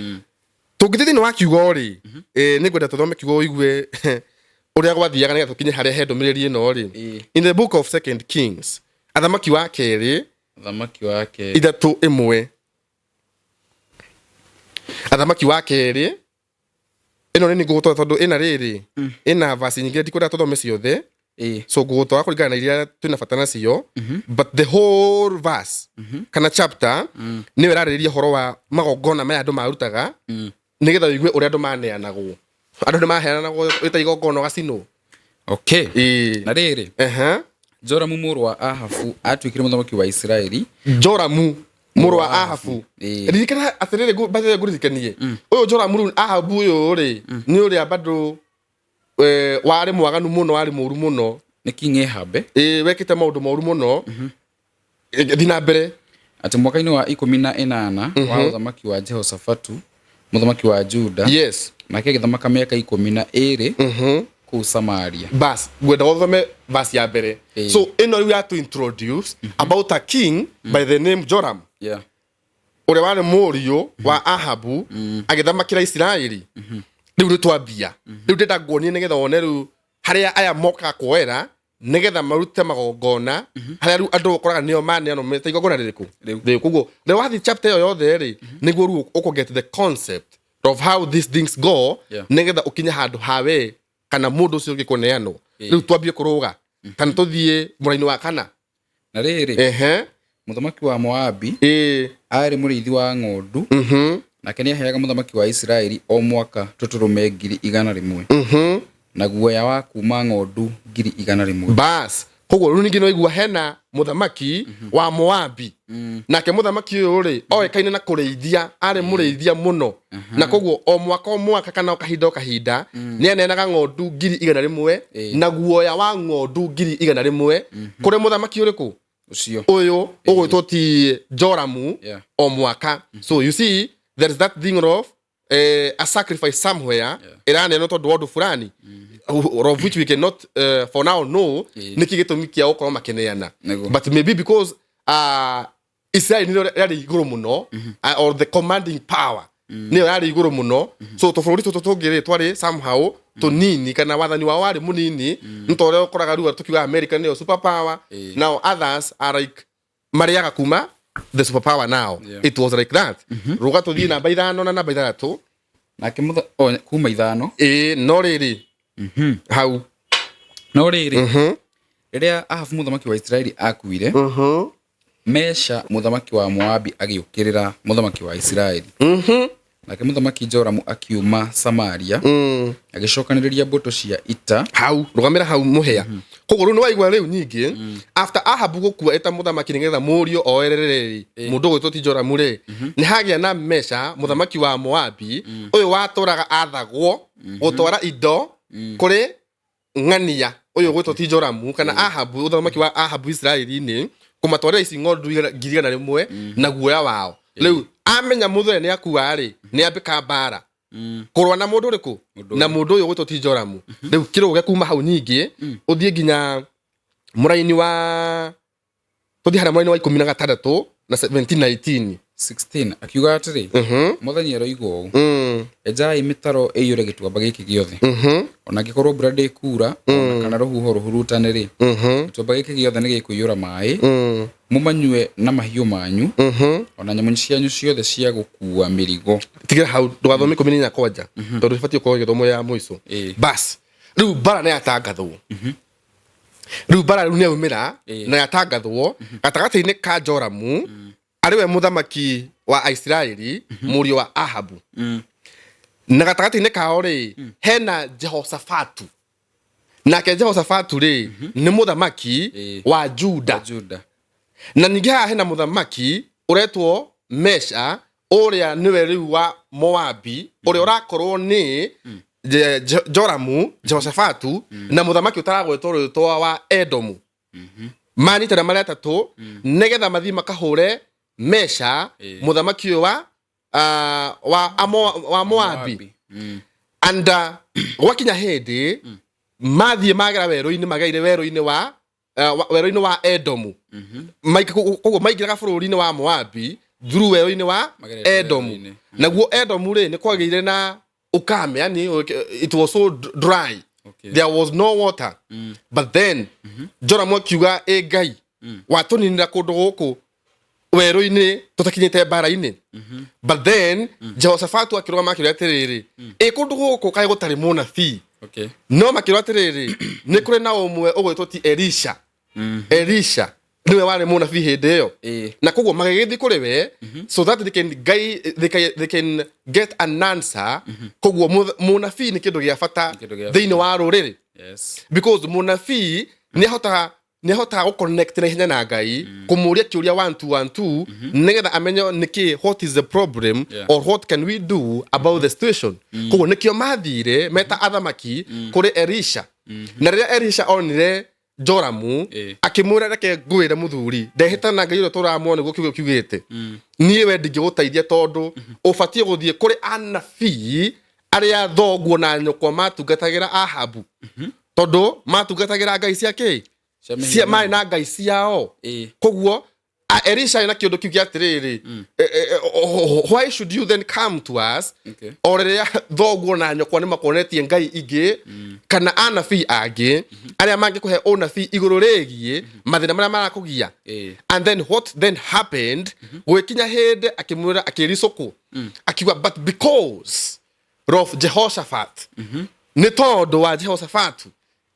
Tũngĩthiĩ thĩinĩ wa kiugo rĩ, nĩ ngwenda tũthome kiugo ũigue ũrĩa gwathiaga nĩgetha tũkinye harĩa he ndũmĩrĩri ĩno rĩ. In the book of Second Kings, Athamaki wa Kerĩ, Thamaki wake. 3:1. Athamaki wa Kerĩ ĩno nĩ ngũgũtwara tondũ ĩna rĩrĩ, ĩna verse nyingĩ, ndikwenda tũthome ciothe. So ngũgũtwara kũringana na iria twĩna bata nacio, but the whole verse kana chapter nĩyo ĩrarĩrĩria ũhoro wa magongona maya andũ marutaga, nĩgetha ũigue ũrĩa andũ maneanagwo, andũ nĩ maheanagwo ĩta igongona ũgacinwo. Na rĩrĩ, Joramu mũrũ wa Ahabu atuĩkire mũthamaki wa Isiraeli. Joramu mũrũ wa Ahabu. Ririkana atĩrĩrĩ, by ngũririkanie ũyũ Joramu rĩu Ahabu ũyũ rĩ, nĩ ũrĩa bado warĩ mwaganu mũno, warĩ mũru mũno. Nĩ King Ahab. Wekĩte maũndũ moru mũno. Thiĩ na mbere. Atĩ mwaka-inĩ wa 18 wa ũthamaki wa Jehoshafatu mũthamaki wa Juda, nake agĩthamaka mĩaka 12 kũu Samaria. Bas, ngwenda ũthome verse ya mbere. So ĩno rĩu ya to introduce about a king by the name Joram, ũrĩa warĩ mũriũ wa Ahabu, agĩthamakĩra Isiraeli. Rĩu nĩ twambia, rĩu ndĩrenda nguonie nĩgetha wone rĩu harĩa aya mokaga kuoera nĩgetha marute magongona, harĩa rĩu andũ ũkoraga nĩo maneanwo meta igongona rĩrĩkũ? Rĩu. Rĩu. Koguo rĩu wathiĩ chapter ĩyo yothe rĩ, nĩguo rĩu ũkũ get the concept of how these things go, nĩgetha ũkinye handũ hawe kana mũndũ ũcio ũngĩ kũneanwo. Rĩu twambie kũrũga kana tũthiĩ mũraini wa kana. Na rĩrĩ, Mũthamaki wa Moabi aarĩ mũrĩithi wa ng'ondu, nake nĩaheaga mũthamaki wa Isiraeli o mwaka tũtũrũme 100,000, na guoya wa kuuma ng'ondu 100,000. Bas, koguo rĩu ningĩ nĩwaigua hena mũthamaki wa Moabi. Nake mũthamaki ũyũ rĩ, oĩkaine na kũrĩithia, arĩ mũrĩithia mũno, na koguo o mwaka o mwaka kana o kahinda o kahinda nĩ aneanaga ng'ondu 100,000 na guoya wa ng'ondu 100,000 kũrĩ mũthamaki ũrĩkũ? Ũcio. Ũyũ ũgwĩtwo ti Joramu. O mwaka. So you see, there is that thing of a sacrifice somewhere ĩraneanwo tondũ wa ũndũ fulani of which we cannot for now know nĩkĩ gĩtũmi kĩa gũkorwo makĩneana. But maybe because Israel nĩyo yarĩ igũrũ mũno, or the commanding power nĩyo yarĩ igũrũ mũno, so tũbũrũri tũtũ tũngĩ rĩ twarĩ somehow tũnini kana wathani wao warĩ mũnini. Nĩ ta ũrĩa ũkoraga rĩu tũkiuga America nĩyo super power. Now others are like marĩaga kuma the super power now. It was like that. Rũga tũthiĩ namba 5 na namba 6. Nake o, kuma 5. Ĩĩ, no rĩrĩ hau. No rĩrĩ, rĩrĩa Ahabu mũthamaki wa Isiraeli akuire, Mesha mũthamaki wa Moabi agĩũkĩrĩra mũthamaki wa Isiraeli. Nake mũthamaki Joramu akiuma Samaria, agĩcokanĩrĩria mbũtũ cia ita. Hau rũgamĩra hau, mũhĩa. Koguo rĩu nĩwaigua rĩu nyingĩ after Ahabu gũkua ĩta mũthamaki nĩgetha mũriũ oerere rĩ, mũndũ ũgwĩtwo ti Joramu rĩ, nĩ hagĩa na Mesha mũthamaki wa Moabi, ũyũ watũraga athagwo gũtwara indo kũrĩ ng'ania ũyũ ũgwĩtwo ti Joramu kana Ahabu, ũthamaki wa Ahabu Isiraeli-inĩ, kũmatwarĩra ici ng'ondu 100,000 na guoya wao. Rĩu amenya mũthee nĩ akua rĩ, nĩ ambĩka mbara kũrũa na mũndũ ũrĩkũ? Mũndũ. Na mũndũ ũyũ ũgwĩtwo ti Joramu. Rĩu kĩrũge kuma hau nyingĩ ũthiĩ nginya mũraini wa, tũthiĩ harĩa mũraini wa 16 na 17 19. 16 akiuga atĩrĩ, Mwathani aroiga ũũ, enjai mĩtaro ĩiyũre gĩtuamba gĩkĩ gĩothe. Ona angĩkorwo mbura ndĩkuura ona kana rũhuho rũhurutane rĩ, gĩtuamba gĩkĩ gĩothe nĩ gĩkũiyũra maĩ, mũmanyue na mahiũ manyu, ona nyamũ cianyu ciothe cia gũkuua mĩrigo. Tigira hau, ndũgathome 14 kwanja tondũ ĩbatiĩ gũkorwo ĩgĩthomwo ya mũico. Bas, rĩu mbara nĩ yatangathwo. Rĩu mbara rĩu nĩ yaumĩra na yatangathwo gatagatĩ-inĩ ka Joramu, arĩ we mũthamaki wa Aisiraeli, mũriũ wa Ahabu, na gatagatĩ-inĩ kao rĩ hena Jehoshafatu. Nake Jehoshafatu rĩ nĩ mũthamaki wa Juda. Juda. Na ningĩ haha hena mũthamaki ũretwo Mesha, ũrĩa nĩwe rĩu wa Moabi, ũrĩa ũrakorwo nĩ Joramu, Jehoshafatu na mũthamaki ũtaragwetwo rĩtwa wa Edomu. Manyitana marĩ atatũ nĩgetha mathiĩ makahũre Mesha, mũthamaki ũyũ wa Moabi. And gwakinya hĩndĩ mathiĩ magera werũ-inĩ, mageire werũ-inĩ wa Edomu. Koguo maingĩraga bũrũri-inĩ wa Moabi through werũ-inĩ wa Magerete Edomu. Werũ-inĩ. Naguo Edomu rĩ, nĩ kwagĩire na ukame, yani it was so dry. There was no water. But then Joramu akiuga, "Ĩ Ngai, watũninĩra kũndũ gũkũ werũ-inĩ tũtakinyĩte mbara-inĩ." But then Jehoshafatu akĩrũgama akĩũria atĩrĩrĩ, "Ĩ kũndũ gũkũ kaĩ gũtarĩ mũnabii?" No makĩrwo atĩrĩrĩ, nĩ kũrĩ na ũmwe ũgwĩtwo ti Elisha. Elisha nĩwe warĩ mũnabii hĩndĩ ĩyo. Na koguo magĩgĩthiĩ kũrĩ we so that they can get an answer. Koguo mũnabii nĩ kĩndũ gĩa bata Kĩndũ gĩa thĩinĩ wa rũrĩrĩ, because mũnabii nĩ ahotaga gũconnect na ihenya na Ngai, kũmũria kĩũria one two one two nĩgetha amenye nĩkĩ, what is the problem or what can we do about the situation. Koguo nĩkĩo mathire meta athamaki kũrĩ Elisha. Na rĩrĩa Elisha onire Joramu, akĩmwĩra, "Reke ngwĩre mũthuri, ndehĩta na Ngai ũrĩa tũramuona nĩguo kiugo kiugĩte, niĩ we ndingĩgũteithia tondũ ũbatiĩ gũthiĩ kũrĩ anabii arĩa thoguo na nyũkwa matungatagĩra Ahabu, tondũ matungatagĩra ngai cia kĩ?" Cia Cia mĩhianano. marĩ na ngai ciao. Koguo Elisha arĩ na kĩũndũ kĩu gĩa atĩrĩrĩ, "Why should you then come to us o rĩrĩa thoguo na nyũkwa nĩ makuonetie ngai ingĩ kana anabii angĩ arĩa mangĩkũhe ũnabii igũrũ rĩgiĩ mathĩna marĩa marakũgia?" And then what then happened, gũgĩkinya hĩndĩ akĩmwĩra, akĩricũkũ, akiuga, "But because of Jehoshaphat, nĩ tondũ wa Jehoshaphat,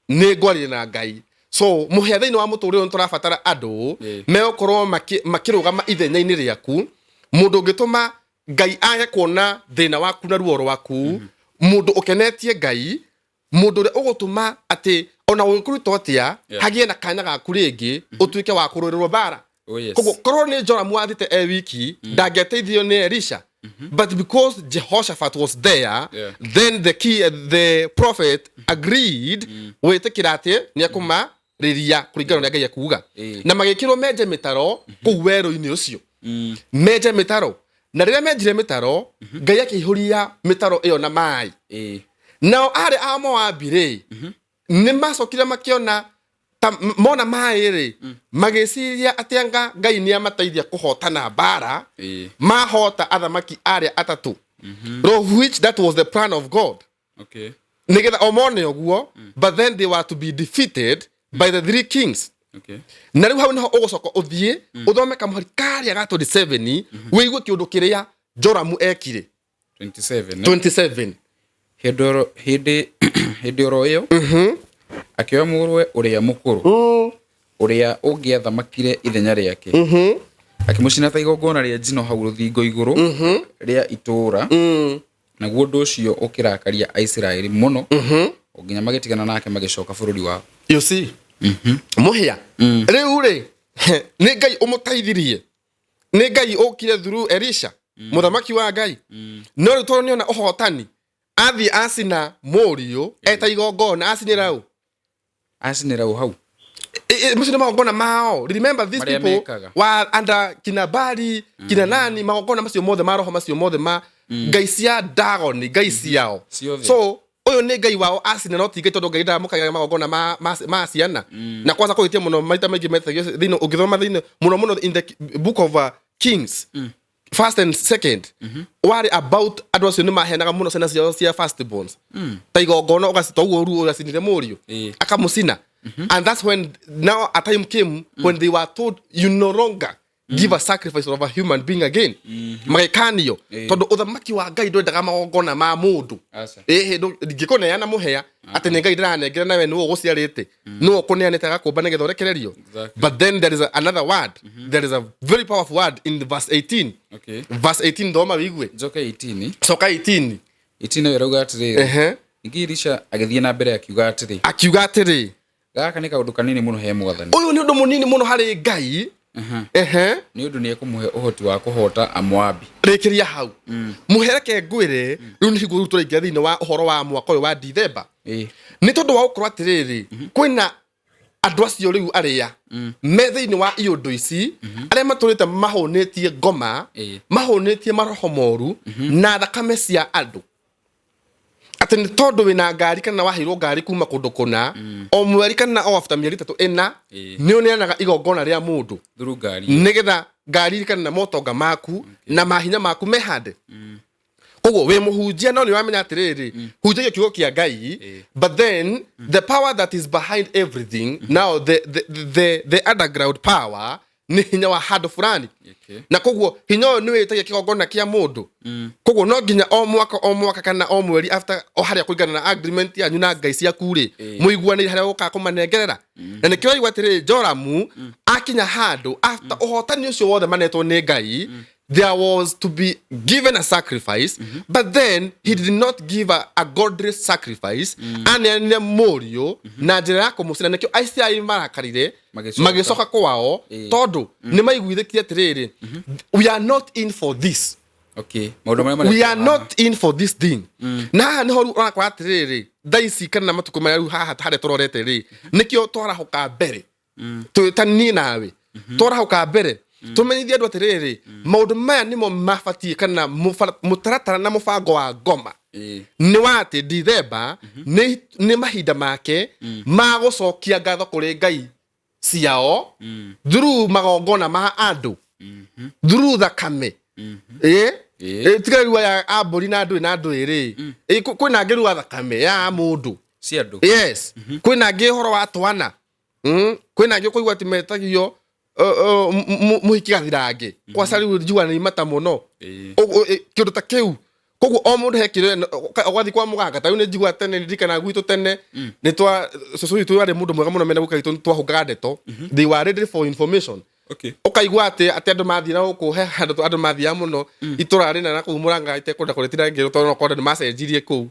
nĩ ngwaria na Ngai." So mũhĩa thĩinĩ wa mũtũrĩre ũyũ nĩtũrabatara andũ megũkorwo makĩrũgama ithenya-inĩ rĩaku, mũndũ ũngĩtũma Ngai age kuona thĩna waku na ruo rwaku, mũndũ ũkenetie Ngai, mũndũ ũrĩa ũgũtũma atĩ ona ũngĩkũrutwo atĩa hagĩe na kanya gaku rĩngĩ ũtuĩke wa kũrũĩrĩrwo mbara. Oh, yes. Koguo korwo nĩ Joramu wathiĩte e wiki, ndangĩateithio nĩ Elisha, but because Jehoshaphat was there, then the key, the prophet agreed gwĩtĩkĩra atĩ nĩ ekũmarĩria kũringana na ũrĩa Ngai ekuga. Na magĩkĩrwo menje mĩtaro kũu werũ-inĩ ũcio, menje mĩtaro, na rĩrĩa menjire mĩtaro, Ngai akĩihũria mĩtaro ĩyo na maĩ. Nao arĩ a Moabi rĩ, nĩ macokire makĩona ta mona maĩ rĩ, magĩciria atĩ anga Ngai nĩ amateithia kũhotana mbara, mahota athamaki arĩa atatũ, of which that was the plan of God, nĩgetha o mone ũguo, but then they were to be defeated by the three kings. Na rĩu hau nĩho ũgũcoka ũthiĩ ũthome kamũhari karĩa ga 27, wĩigue kĩũndũ kĩrĩa Joramu ekire. 27, eh? 27. Hĩndĩ oro ĩyo akĩoya mũrũwe ũrĩa mũkũrũ, ũrĩa ũngĩathamakire ithenya rĩake, akĩmũcina ta igongona rĩa njino hau rũthingo igũrũ rĩa itũũra. Naguo ũndũ ũcio ũkĩrakaria Aisiraeli mũno, o nginya magĩtigana nake magĩcoka bũrũri wao. You see, mũhĩa rĩu rĩ, nĩ Ngai ũmũteithirie, nĩ Ngai ũkire through Elisha, mũthamaki wa Ngai. No rĩu tondũ nĩona ũhotani, athiĩ acina mũriũ eta igongona, acinĩra ũ? Acinĩra ũ hau? Macio nĩ magongona mao. Remember, these Marĩa people mekaga. were under kina Bali, kina nani, magongona macio mothe ma roho, macio mothe ma ngai cia Dagoni, ngai ciao Ciothe. So ũyũ nĩ ngai wao acina, no ti Ngai, tondũ Ngai ndamũkagĩra magongona ma ciana. Na kwanza kũhĩtia mũno maita maingĩ metagio thĩinĩ, ũngĩthoma thĩinĩ mũno mũno in the book of Kings, first and second, warĩ about andũ acio nĩ maheanaga mũno ciana ciao cia first borns ta igongona, ũgacita ũguo ruo ũgacinire mũriũ, akamũcina. And that's when now a time came when they were told, "You no longer give a sacrifice of a human being again." Magĩkanio, tondũ ũthamaki wa Ngai ndwendaga magongona ma mũndũ. Aca. Ĩhĩ, ndingĩkũneana mũhea atĩ nĩ Ngai ndĩranengera, nawe nĩwe ũgũciarĩte, nĩwe ũkũneanĩte agakũmba nĩgetha ũrekererio. But then there is another word, there is a very powerful word in the verse 18. Verse 18, thoma wĩigue. Njoke 18? Coka 18. 18 ĩyo ĩrauga atĩrĩrĩ, Ningĩ Elisha agĩthiĩ na mbere akiuga atĩrĩ, Akiuga atĩrĩ, "Gaka nĩ kaũndũ kanini mũno he Mwathani, ũyũ nĩ ũndũ mũnini mũno harĩ Ngai. Nĩ ũndũ nĩ ekũmũhe ũhoti wa kũhoota Amoabi." Rĩkĩria hau, mũhereke ngwĩre, rĩu nĩ hingo rĩu tũraingĩra thĩinĩ wa ũhoro wa mwaka ũyũ wa Dithemba, nĩ tondũ wa gũkorwo atĩrĩrĩ, kwĩna andũ acio rĩu arĩa me thĩinĩ wa iũndũ ici, arĩa matũrĩte mahũnĩtie ngoma, mahũnĩtie maroho moru na thakame cia andũ, atĩ nĩ tondũ wĩna ngari kana waheirwo ngari kuma kũndũ kũna, o mweri kana o after mĩeri 3 ĩna, nĩ ũneanaga igongona rĩa mũndũ Through ngari. nĩgetha ngari kana motonga maku na mahinya maku mehande. Koguo wĩ mũhunjia, no nĩ ũramenya atĩrĩrĩ, hunjagia kiugo kĩa Ngai, but then the power that is behind everything now, the underground power, nĩ hinya wa handũ fulani. Na koguo hinya ũyũ nĩ wĩtagia kĩgongona kĩa mũndũ. Koguo no nginya o mwaka o mwaka kana o mweri after o harĩa kũringana na agreement yanyu na ngai ciaku rĩ, mũiguanĩire harĩa ũkaga kũmanengerera. Na nĩkĩo waigua atĩrĩrĩ, Joramu akinya handũ after ũhotani ũcio wothe manetwo nĩ Ngai, there was to be given a sacrifice, but then he did not give a godly sacrifice. Aneanire mũriũ na njĩra ya kũmũcina. Nĩkĩo Aisiraeli marakarire, Magĩcoka. Magĩcoka kwao, tondũ nĩ maiguithĩkire atĩrĩrĩ, we are not in for this. Maũndũ marĩa We are marekwo haha. not in for this thing. Na haha nĩho rĩu ũrakora atĩrĩrĩ, thaa ici kana matukũ maya rĩu haha harĩa tũrorete rĩ, nĩkĩo twarahũka mbere, twĩ ta niĩ nawe, twarahũka mbere tũmenyithie andũ atĩrĩrĩ, maũndũ maya nĩmo mabatiĩ kana mũtaratara na mũbango wa ngoma nĩ wa atĩ Dithemba nĩ mahinda make ma gũcokia ngatho kũrĩ ngai ciao through magongona ma andũ, through thakame. Tiga rĩu aya a mbũri na ndũĩ na ndũĩ rĩ, kwĩna angĩ rĩu a thakame ya mũndũ. Cia andũ. Yes, kwĩna angĩ ũhoro wa twana. Kwĩna angĩ ũkũigua atĩ metagio mũhiki gathirange kwaca. Rĩu njua nĩ imata mũno. Kĩũndũ ta kĩu. Koguo o mundu he kiro ũgathiĩ kwa mũganga. Ta rĩu nĩ njiguaga tene, ndirikanaga gwitũ tene nĩ twa cũcũ witũ arĩ mũndũ mwega mũno, mena guka witũ nĩ twahũngaga ndeto. They were ready for information. Ũkaigua atĩ andũ mathiĩ na gũkũ, he handũ andũ mathiaga mũno itũra rĩna na kũu Mũrang'a, itekwenda kũrĩtira ngĩrwo tondũ no korwo nĩ macenjirie kũu,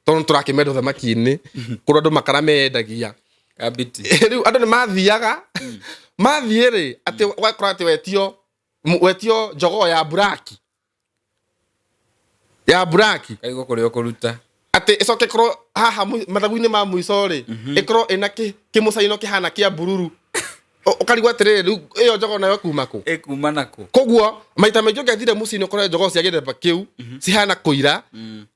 tondũ nĩ tũrakĩmenda ũthamaki-inĩ kũrĩa andũ makara mendagia. Kabiti. Rĩu andũ nĩ mathiaga, mathiĩ rĩ, atĩ ũgakora atĩ wetio njogoo ya buraki, ya buraki. Kaigua kũrĩa ũkũruta. Atĩ ĩcoke ĩkorwo haha mathagu-inĩ ma mũico rĩ, ĩkorwo ĩna kĩmũcaino kĩhana kĩa bururu. Ũkarigwo atĩrĩrĩ, rĩu ĩyo njogoo nayo kuma kũ? Ĩkuma nakũ? Koguo maita maingĩ ũngĩathire mũciĩ-inĩ ũkore njogoo cia gĩthemba kĩu cihana kũira,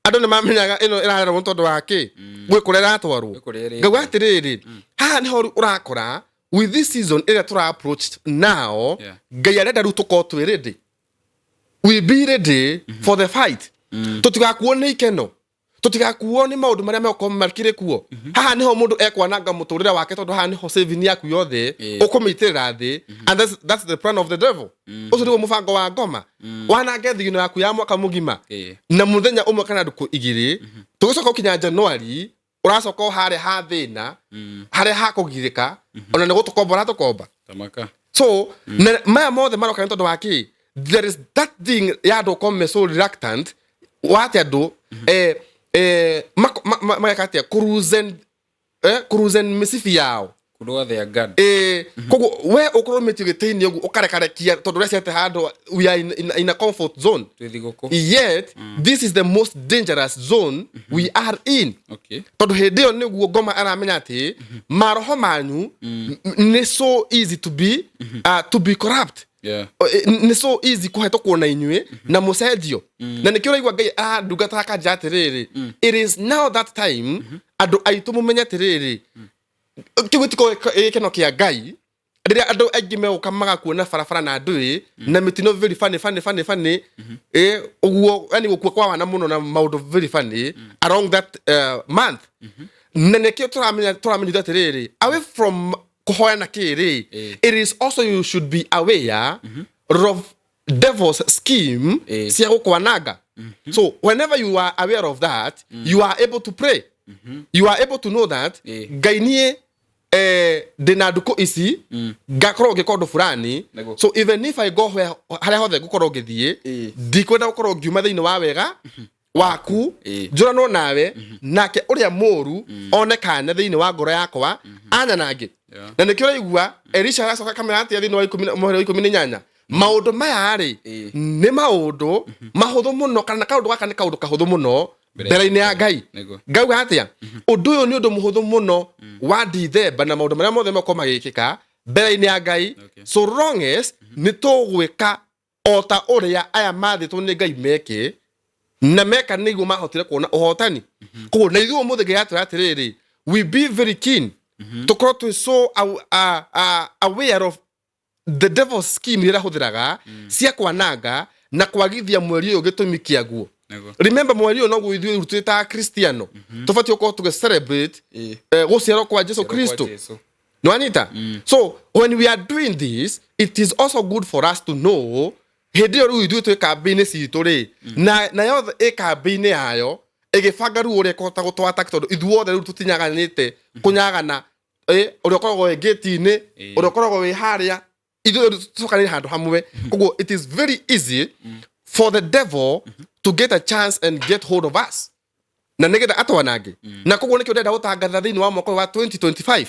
andũ nĩ mamenyaga ĩno ĩrarerwo nĩ tondũ wa kĩ, gwĩ kũrĩa ĩratwarwo. Gwĩ kũrĩa ĩrĩtwarwo. Ngauga atĩrĩrĩ, haha nĩho rĩu ũrakora with this season ĩrĩa tũra approach now, Ngai arenda rĩu tũkorwo twĩ ready, we be ready for the fight. Tũtigakuo nĩ ikeno, tũtigakuo nĩ maũndũ marĩa megũkorwo makĩrĩ kuo. Haha nĩho mũndũ ekwananga mũtũrĩre wake, tondũ haha nĩho saving yaku yothe ũkũmĩitĩrĩra thĩ. And that's the plan of the devil. Ũcio nĩguo mũbango wa ngoma, wanange thigino yaku ya mwaka mũgima na mũthenya ũmwe kana ndukũ 2. Tũgĩcoka gũkinya January, ũracoka o harĩa ha thĩna, harĩa ha kũgirĩka, ona nĩ gũtũkomba ũratũkomba. Tamaka. So na maya mothe maroka nĩ tondũ wa kĩ? There is that thing ya andũ gũkorwo me so reluctant wa atĩ andũ mageka atĩa kũruzen mĩcibi yao. Kũrũa their guard. Koguo we ũkorwo mĩtio gĩtĩ-inĩ ũguo ũkarekarekia tondũ ũreciria atĩ handũ we are in a comfort zone. Twĩ thigũkũ. Yet this is the most dangerous zone we are in, tondũ hĩndĩ ĩyo nĩguo ngoma aramenya atĩ maroho manyu nĩ so easy to be corrupt. Nĩ so easy kũhetũkwo na inyuĩ na mũcenjio, na nĩkĩo ũraigua Ngai arandungata akanja atĩrĩrĩ, it is now that time andũ aitũ mũmenye atĩrĩrĩ, kĩu gĩtikoragwo gĩkeno kĩa Ngai rĩrĩa andũ aingĩ megũka magakuona barabara na ndũĩ na mĩtino very funny, funny, funny, funny, ũguo, yani gũkua kwa wana mũno na maũndũ very funny along that month. Na nĩkĩo tũramenyithio atĩrĩrĩ, away from kũhoya na kĩrĩ, it is also you should be aware of devil's scheme cia gũkwananga. So whenever you are aware of that, you are able to pray, you are able to know that Ngai, niĩ ndĩna ndukũ ici ngakorwo ngĩka ũndũ fulani. So even if I go where, harĩa hothe ngũkorwo ngĩthiĩ, ndikwenda gũkorwo ngiuma thĩinĩ wa wega waku, njũranwo nawe, nake ũrĩa mũru one kanya thĩinĩ wa ngoro yakwa anyanange. Na nĩkĩo ũraigua Elisha aracoka kamera atĩa thĩinĩ wa mũhari wa 18, maũndũ maya rĩ, nĩ maũndũ mahũthũ mũno, kana kaũndũ gaka nĩ kaũndũ kahũthũ mũno mbere-inĩ ya Ngai. Ngauga atĩa? Ũndũ ũyũ nĩ ũndũ mũhũthũ mũno wa Dithemba na maũndũ marĩa mothe makorwo magĩkĩka mbere-inĩ ya Ngai, so long as nĩ tũgwĩka o ta ũrĩa aya mathĩtwo nĩ Ngai meke, na meka nĩguo mahotire kuona ũhotani. Koguo na ithuĩ ũmũthĩ Ngai atwĩra atĩrĩrĩ, we be very keen, tũkorwo twĩ so aware of the devil's scheme iria ĩrahũthĩraga cia kwananga na kwagithia mweri ũyũ gĩtũmi kĩaguo. Remember, mweri ũyũ noguo ithuĩ twĩ ta Kristiano tũbatiĩ gũkorwo tũgĩ celebrate gũciarwo kwa Jesu Gũciarwo kwa Kristo. Jesu. Nĩwanyita? So when we are doing this, it is also good for us to know hĩndĩ ĩyo rĩu ithuĩ twĩ kambĩ-inĩ citũ rĩ, na yothe ĩ kambĩ-inĩ yayo ĩgĩbanga rĩu ũrĩa ĩkũhota gũtwataki, tondũ ithuothe rĩu tũtinyaganĩte kũnyagana, ũrĩa ũkoragwo wĩ ngĩti-inĩ, ũrĩa ũkoragwo wĩ harĩa, ithuĩ tũcokanĩre handũ hamwe. Koguo it is very easy for the devil to get a chance and get hold of us na nĩgetha atwanange. Na koguo nĩkĩo ndĩrenda gũtangatha thĩinĩ wa mwaka ũyũ wa 2025,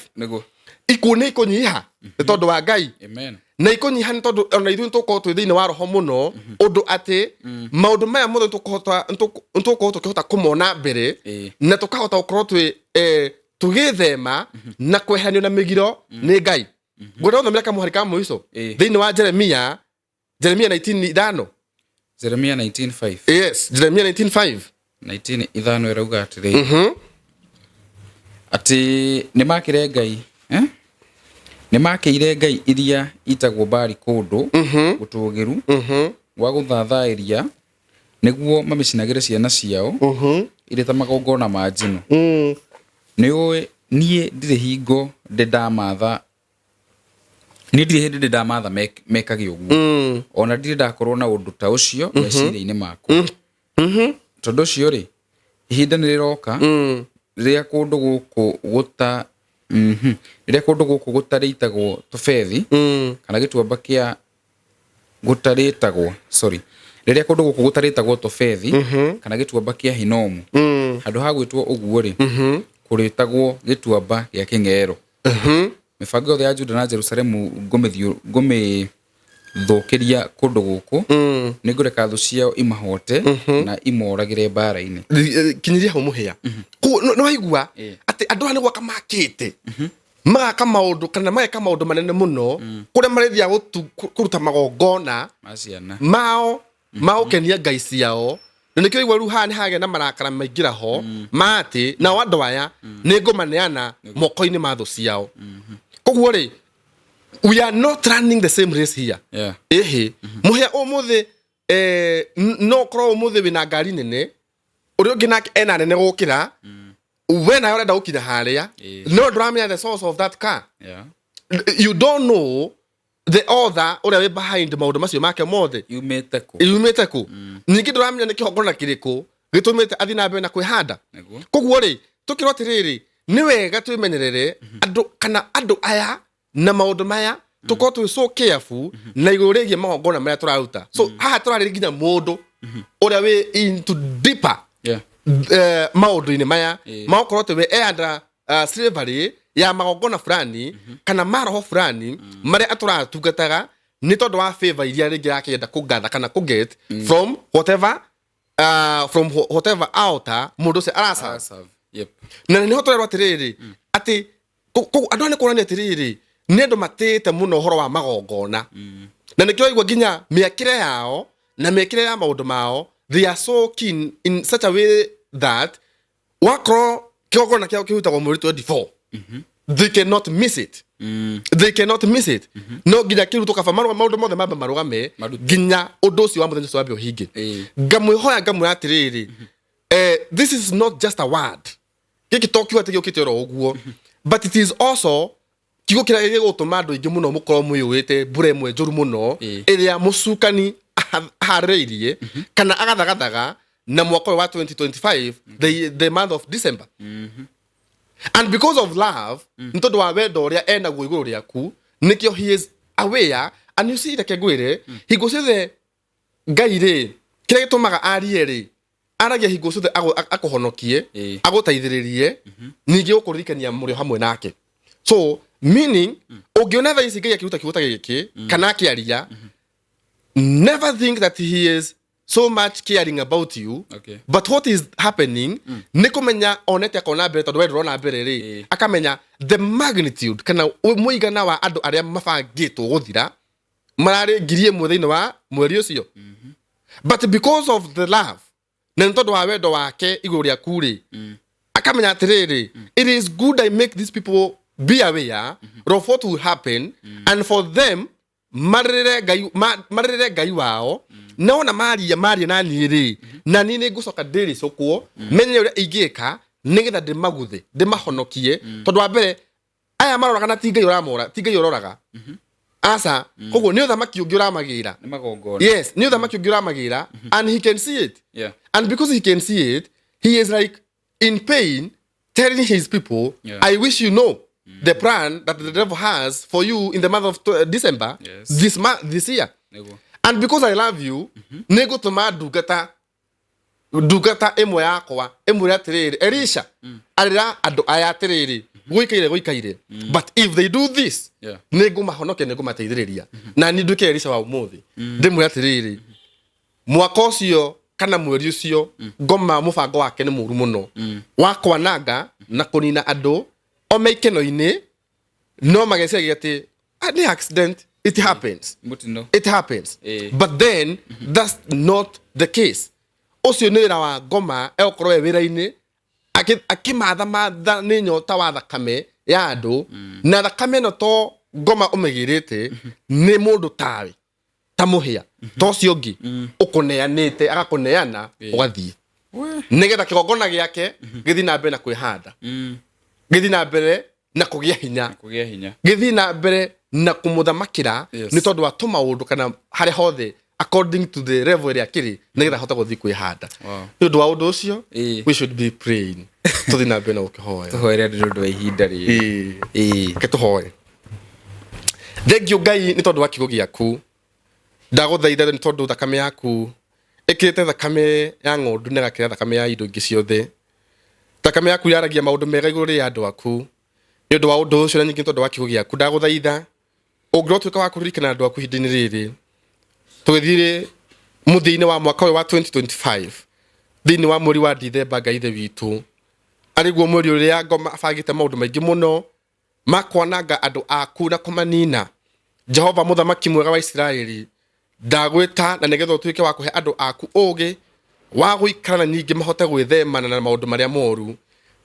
ikuũ nĩ ikũnyiha nĩ tondũ wa Ngai. Amen. Na ikũnyiha nĩ tondũ ona ithuĩ nĩtũgũkorwo twĩ thĩinĩ wa roho mũno, ũndũ atĩ maũndũ maya mothe nĩtũgũkorwo tũkĩhota kũmona mbere na tũkahota gũkorwo twĩ tũgĩthema na kweheranio na mĩgiro nĩ Ngai. Ngwenda gũthomera kamũhari ka mũico thĩinĩ wa Jeremia 19:5. Jeremia 19:5. Yes, Jeremia 19:5. 19:5 ĩrauga atĩrĩ, atĩ nĩ makĩre ngai, eh? Nĩ makĩire ngai iria itagwo Bari kũndũ gũtũũgĩru gwa gũthathaĩria nĩguo mamĩcinagĩre ciana ciao irĩ ta magongona ma njino. Nĩ ũĩ niĩ ndirĩ hingo ndĩ ndamatha, niĩ ndirĩ hĩndĩ ndĩ ndamatha mekage ũguo, ona ndirĩ ndakorwo na ũndũ ta ũcio meciria-inĩ makwa. Tondũ ũcio rĩ, ihinda nĩ rĩroka rĩrĩa kũndũ gũkũ gũta rĩrĩa kũndũ gũkũ gũtarĩtagwo Tofethi kana gĩtuamba kĩa gũtarĩtagwo, sorry, rĩrĩa kũndũ gũkũ gũtarĩtagwo Tofethi kana gĩtuamba kĩa Hinomu, handũ ha gwĩtwo ũguo rĩ, kũrĩtagwo gĩtuamba gĩa kĩng'ero. Mĩbango yothe ya Juda na Jerusalemu ngũmĩthũkĩria kũndũ gũkũ, nĩ ngũreka thũ ciao imahote na imoragĩre mbaara-inĩ. Kinyiria hau mũhĩa. Koguo nĩ waigua atĩ andũ aya nĩ gwaka makĩte, magaka maũndũ kana mageka maũndũ manene mũno, kũrĩa marĩthiaga kũruta magongona ma ciana mao ma gũkenia ngai ciao. Na nĩkĩo igua rĩu haha nĩ hagĩa na marakara maingĩra ho ma atĩ nao andũ aya nĩ ngũmaneana moko-inĩ ma thũ ciao. Koguo rĩ, we are not running the same race here. Ĩhĩ mũhĩa, ũmũthĩ no ũkorwo ũmũthĩ wĩna ngari nene, ũrĩa ũngĩ nake ena nene gũkĩra we, nawe ũrenda gũkinya harĩa, no ndũramenya the source of that car. You don't know the author ũrĩa wĩ behind maũndũ macio make mothe. Yumĩte kũ? Yumĩte kũ? Ningĩ ndũramenya nĩ kĩhongona kĩrĩkũ gĩtũmĩte athiĩ na mbere na kwĩhanda. Koguo rĩ, tũkĩrwo atĩrĩrĩ, nĩ wega twĩmenyerere andũ kana andũ aya na maũndũ maya, tũkorwo twĩ so careful na igũrũ rĩgiĩ magongona marĩa tũraruta. So haha tũrarĩria nginya mũndũ ũrĩa wĩ into deeper maũndũ-inĩ maya, magakorwo atĩ we e under slavery ya magongona fulani kana maroho fulani marĩa atũratungataga nĩ tondũ wa favor iria rĩngĩ akĩenda kũgatha kana kũget from whatever from whatever altar mũndũ ũcio araserve. Araserve. Yep. Na nĩho tũrerwo atĩrĩrĩ atĩ koguo andũ aya nĩ kuonania atĩrĩrĩ, nĩ andũ matĩĩte mũno ũhoro wa magongona, na nĩkĩo waigua nginya mĩakĩre yao na mĩkĩre ya maũndũ mao, they are so keen in such a way that wakorwo kĩgongona kĩao kĩrutagwo mweri 24, they cannot miss it. They cannot miss it. No nginya kĩrutwo kaba marũga maũndũ mothe mambe marũgame, Marute. nginya ũndũ ũcio wa mũthenya ũcio wambe ũhinge. Ngamwĩhoya, ngamwĩra atĩrĩrĩ, this is not just a word. Gĩkĩ to kiugo atĩ gĩũkĩte oro ũguo, but it is also kiugo kĩrĩa gĩgũtũma andũ aingĩ mũno mũkorwo mwĩyũĩte mbura ĩmwe njũru mũno ĩrĩa mũcukani aharĩrĩirie kana agathagathaga na mwaka ũyũ wa 2025, the month of December. And because of love, nĩ tondũ wa wendo ũrĩa enaguo igũrũ rĩaku, nĩkĩo he is aware. And you see, reke ngwĩre, hingo ciothe Ngai rĩ, kĩrĩa gĩtũmaga arie rĩ, aragia hingo ciothe akũhonokie, agũteithĩrĩrie, ningĩ gũkũririkania mũrĩ o hamwe nake. So meaning, ũngĩona thaa ici Ngai akĩruta kiugo ta gĩkĩ kana akĩaria, never think that he is so much caring about you. But what is happening nĩ kũmenya onete akona mbere, tondũ we ndũrona mbere rĩ, akamenya the magnitude kana mũigana wa andũ arĩa mabangĩtwo gũthira mararĩ 1,000 thĩinĩ wa mweri ũcio. But because of the love, na nĩ tondũ wa wendo wake igũrũ rĩaku rĩ, akamenya atĩrĩrĩ, it is good I make these people be aware of what will happen and for them marĩrĩre Ngai, marĩrĩre Ngai wao. Na wona maria maria na niĩ rĩ, na niĩ nĩ ngũcoka ndĩrĩcũkwo menye ũrĩa ingĩka nĩgetha ndĩmaguthe, ndĩmahonokie. Tondũ wa mbere aya maroraga na ti Ngai ũramora, ti Ngai ũroraga, aca. Koguo nĩ ũthamaki ũngĩ ũramagĩra. Nĩ magongona. Yes, nĩ ũthamaki ũngĩ ũramagĩra, and he can see it. And because he can see it, he is like in pain telling his people, "I wish you know the plan that the devil has for you in the month of December this month, this year." And because I love you, nĩ ngũtũma ndungata ĩmwe yakwa ĩmwĩre atĩrĩrĩ, "Elisha, arĩra andũ aya atĩrĩrĩ, gũikaire gũikaire, but if they do this, nĩ ngũmahonokia, nĩ ngũmateithĩrĩria." Na niĩ nduĩke Elisha wa ũmũthĩ, ndĩmwĩre atĩrĩrĩ, mwaka ũcio kana mweri ũcio, ngoma mũbango wake nĩ mũru mũno wa kwananga na kũnina andũ o me ikeno-inĩ, no mageciragia atĩ, "Ah, nĩ accident, it happens." Mũtino. It happens. But then that's not the case. Ũcio nĩ wĩra wa ngoma, egũkorwo e wĩra-inĩ akĩmathamatha nĩ nyota wa thakame ya andũ. Na thakame ĩno to ngoma ũmĩgĩrĩte, nĩ mũndũ tawe ta mũhĩa ta ũcio ũngĩ ũkũneanĩte, agakũneana ũgathiĩ nĩgetha kĩgongona gĩake gĩthiĩ na mbere na kwĩhanda, gĩthiĩ na mbere na kũgĩa hinya, kũgĩa hinya, gĩthiĩ na mbere na kũmũthamakĩra, nĩ tondũ wa tũmaũndũ kana harĩa hothe According to the level ĩrĩa akĩrĩ, nĩgetha ahote gũthiĩ kwĩhanda. Nĩ ũndũ wa ũndũ ũcio, we should be praying, tũthiĩ na mbere na gũkĩhoya. Tũhoere andũ nĩ ũndũ wa ihinda rĩrĩ. Reke tũhoe. Thengiũ Ngai nĩ tondũ wa kiugo gĩaku. Ndagũthaitha nĩ tondũ thakame yaku ĩkĩrĩte thakame ya ng'ondu na ĩgakĩra thakame ya indo ingĩ ciothe. Thakame yaku yaragia maũndũ mega igũrũ rĩa andũ aku. Nĩ ũndũ wa ũndũ ũcio na nyingĩ nĩ tondũ wa kiugo gĩaku, ndagũthaitha ũngĩrotuĩka wa kũririkana andũ aku ihinda-inĩ rĩrĩ tũgĩthiĩ mũthia-inĩ wa mwaka ũyũ wa 2025, thĩinĩ wa mweri wa Dithemba. Ngai Ithe witũ, arĩ guo mweri ũrĩa ngoma abangĩte maũndũ maingĩ mũno ma kwananga andũ aku na kũmanina. Jehova Mũthamaki mwega wa Isiraeli, ndagwĩta na nĩgetha ũtuĩke wa kũhe andũ aku ũũgĩ wa gũikara na ningĩ mahote gwĩthemana na maũndũ marĩa moru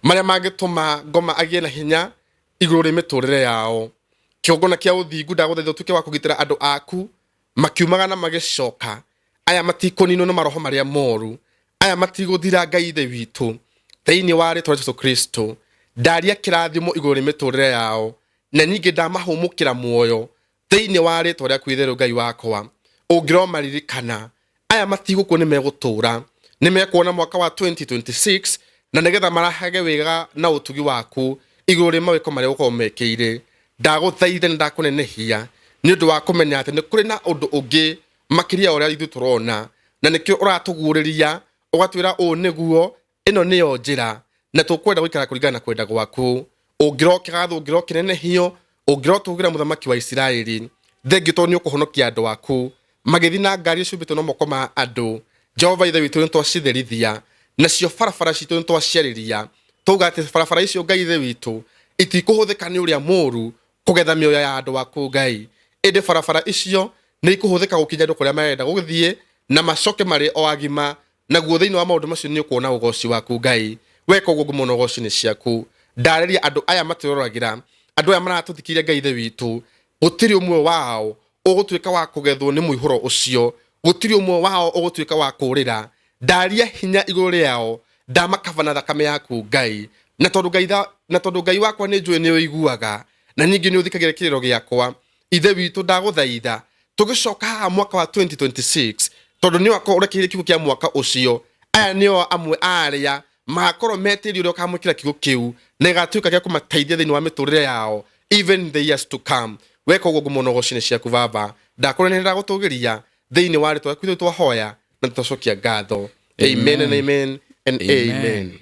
marĩa mangĩtũma ngoma agĩe na hinya igũrũ rĩ mĩtũrĩre yao. Kĩgongona kĩa ũthingu, ndagũthaitha ũtuĩke wa kũgitĩra andũ aku makiumaga na magĩcoka. Aya matikũninwo nĩ maroho marĩa moru, aya matigũthira. Ngai Ithe witũ, thĩinĩ wa rĩtwa rĩa Jesu Kristo, ndaria kĩrathimo igũrũ rĩ mĩtũrĩre yao na ningĩ ndamahũmũkĩra muoyo thĩinĩ wa rĩtwa rĩaku itheru. Ngai wakwa, ũngĩromaririkana, aya matigũkua, nĩ megũtũũra, nĩ mekuona mwaka wa 2026, na nĩgetha marahage wega na ũtugi waku igũrũ rĩ mawĩko marĩa ũkorwo mekĩire. Ndagũthaitha nĩ ndakũnenehia nĩ ũndũ wa kũmenya atĩ nĩ kũrĩ na ũndũ ũngĩ makĩria wa ũrĩa ithuĩ tũrona, na nĩkĩo ũratũguũrĩria ũgatwĩra ũũ nĩguo ĩno nĩyo njĩra, na tũkwenda gũikara kũringana na kwenda gwaku. Ũngĩrokĩgathwo, ũngĩrokĩnenehio, ũngĩrotũgĩra Mũthamaki wa Isiraeli. Thengiũ tondũ nĩ ũkũhonokia andũ aku magĩthiĩ na ngari ciũmbĩtwo na moko ma andũ. Jehova Ithe witũ, nĩ twacitherithia, nacio barabara citũ nĩ twaciarĩria, twauga atĩ barabara icio, Ngai Ithe witũ, itikũhũthĩka nĩ ũrĩa mũũru kũgetha mĩoyo ya andũ aku, Ngai, ĩndĩ barabara icio nĩ ikũhũthĩka gũkinya andũ kũrĩa marenda gũthiĩ na macoke marĩ o agima. Naguo thĩinĩ wa maũndũ macio nĩ ũkuona ũgoci waku, Ngai. Weka ũguo, ngumo na ũgoci nĩ ciaku. Ndarĩria andũ aya matwĩroragĩra, andũ aya maratũthikĩrĩria, Ngai Ithe witũ, gũtirĩ ũmwe wao ũgũtuĩka wa kũgethwo nĩ mũihũro ũcio, gũtirĩ ũmwe wao ũgũtuĩka wa kũũrĩra. Ndaria hinya igũrũ rĩao, ndamakaba na thakame yaku, Ngai, na tondũ Ngai wakwa nĩ njũĩ nĩ ũiguaga na ningĩ nĩ ũthikagĩra kĩrĩro gĩakwa. Ithe witũ, ndagũthaitha tũgĩcoka haha mwaka wa 2026, tondũ nĩ wakorwo ũrekeire kiugo kĩa mwaka ũcio, aya nĩo amwe a arĩa magakorwo metĩirie ũrĩa ũkamwĩkĩra kiugo kĩu na gĩgatuĩka gĩa kũmateithia thĩinĩ wa mĩtũrĩre yao even in the years to come. Weka ũguo, ngumo na ũgoci nĩ ciaku. Baba, ndakũrĩ nĩ ndagũtũgĩria thĩinĩ wa rĩtwa rĩaku ithuĩ twahoya na tũtacokia ngatho. Amen and amen and amen.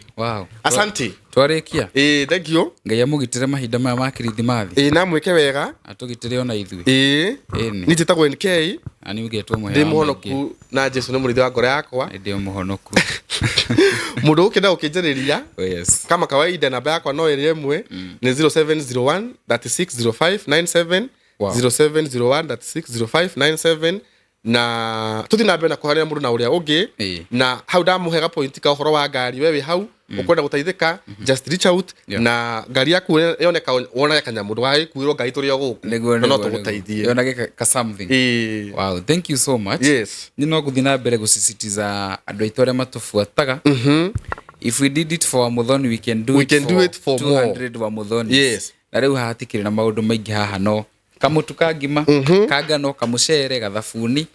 Asante. Twarĩkia. Ĩĩ, thank you. Ngai amũgitĩre mahinda maya ma Kirithimathi. Ĩĩ, na mwĩke wega. Atũgitĩre ona ithuĩ. Ĩĩ. Ĩni. Niĩ njĩtagwo NK. Na niĩ ngetwo Mũhĩa Ndĩ wa Maingĩ. mũhonoku na Jesu nĩ mũrĩithi wa ngoro yakwa. Ndĩ mũhonoku. Mũndũ ũkĩenda gũkĩnjarĩria, Oh, yes. kama kawaida, namba yakwa no ĩrĩ ĩmwe, nĩ 0701 360597. 0701 360597, na tuthi na mbere na kũhanĩra mũndũ na ũrĩa ũngĩ. Na hau ndamũhe ga point ka ũhoro wa ngari. We wĩ hau ũkwenda gũteithĩka, just reach out. Na ngari yaku yoneka, wonage kanyamũ, ndũgagĩkuĩrwo ngari tũrĩ o gũkũ. Na no tũgũteithie. Yonage ka something. Wow, thank you so much. Nĩ no gũthiĩ na mbere gũsisitiza andũ aitũ arĩa matũbuataga, if we did it for Wamuthoni, we can do We it can for do it for more. 200 Wamuthonis. Na rĩu haha hatikĩrĩ na maũndũ maingĩ haha, no kamũtu ka ngima, ka ngano, kamũcere, gathabuni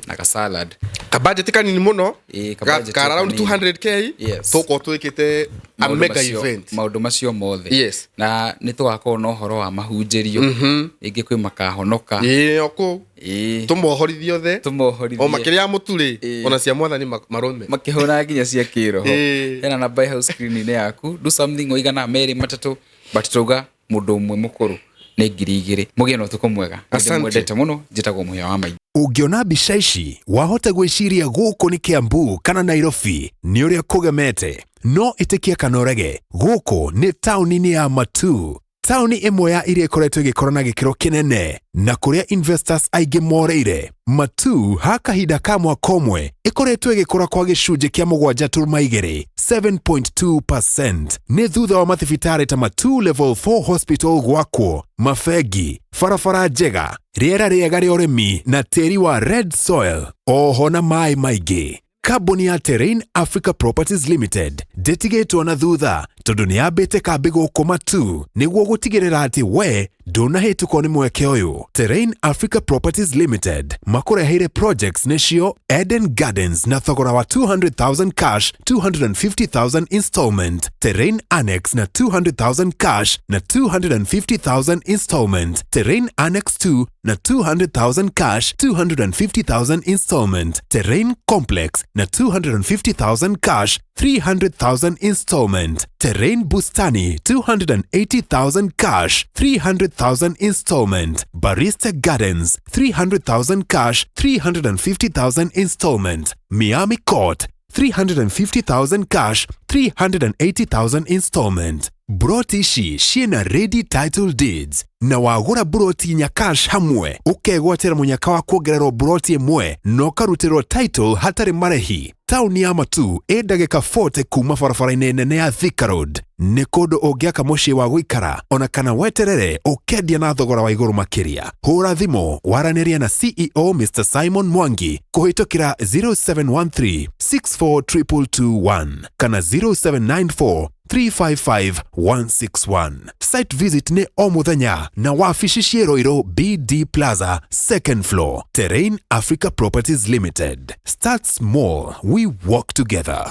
na ka salad. Kabudget kanini muno. Ĩĩ, kabudget ka around kanini. 200K. Tũkorwo twĩkĩte a Maũndũ mega event. Maũndũ macio mothe. Na nĩ tũgakorwo na ũhoro wa mahunjĩrio, rĩngĩ kwĩ makahonoka. Ĩĩ, o kũu. Tũmohorithie othe. Tũmohorithie. O makĩria ya mũtu rĩ, ona cia mwathani marũme. Makĩhũra nginya cia kĩroho. Hena namba ĩ hau screen-inĩ yaku. Do something, waigana merĩ matatũ, but tauga mũndũ ũmwe mũkũrũ nĩ 2000. Mũgĩe na ũtukũ mwega. Asante. Mwendete mũno. Njĩtagwo Mũhĩa wa Maingĩ. Ũngĩona mbica ici wahota gwĩciria gũkũ nĩ Kiambu kana Nairobi nĩ ũrĩa kũgemete, no ĩtĩkia kana ũrege, gũkũ nĩ taũni-inĩ ya Matuu, taũni ĩmwe ya iria ĩkoretwo ĩgĩkũra na gĩkĩro kĩnene na kũrĩa investors aingĩ moreire. Matuu ha kahinda ka mwaka ũmwe ĩkoretwo ĩgĩkũra kwa gĩcunjĩ kĩa 7.2, 7.2%, nĩ thutha wa mathibitarĩ ta Matuu Level 4 Hospital gwakwo, mabengi, barabara njega, rĩera rĩega rĩa ũrĩmi na tĩri wa red soil, oho na maĩ maingĩ. Kambuni ya Terrain Africa Properties Limited ndĩtigĩtwo na thutha tondũ nĩ yambĩte kambĩ gũkũ Matu nĩguo gũtigĩrĩra atĩ we ndũnahĩtũkwo nĩ mweke ũyũ. Terrain Africa Properties Limited makũreheire projects nĩcio Eden Gardens na thogora wa 200,000 cash, 250,000 installment, Terrain Annex na 200,000 cash na 250,000 installment, Terrain Annex 2 na 200,000 cash, 250,000 installment, Terrain Complex na 250,000 cash, 300,000 installment, Terrain Bustani 280,000 cash, 300,000 installment, Barista Gardens 300,000 cash, 350,000 installment, Miami Court 350,000 cash, 380,000 installment. Broti ici ciĩna ready title deeds na wagũra buroti inya cash hamwe ũkegwatĩra mũnyaka wa kuongererwo buroti ĩmwe na ũkarutĩrwo title hatarĩ marĩhi. Taũni ya Matu ĩ ndagĩka 40 kuma barabara-inĩ nene ya Thika Road. Nĩ kũndũ ũngĩaka mũciĩ wa gũikara ona kana weterere ũkendia na thogora wa igũrũ makĩria. Hũra thimũ waranĩria na CEO Mr Simon Mwangi kũhĩtũkĩra 0713 642221 kana 0794 355 161. Site visit nĩ o mũthenya na wabici ciĩ Ruiru BD Plaza, second floor. Terrain Africa Properties Limited. Start small, we walk together.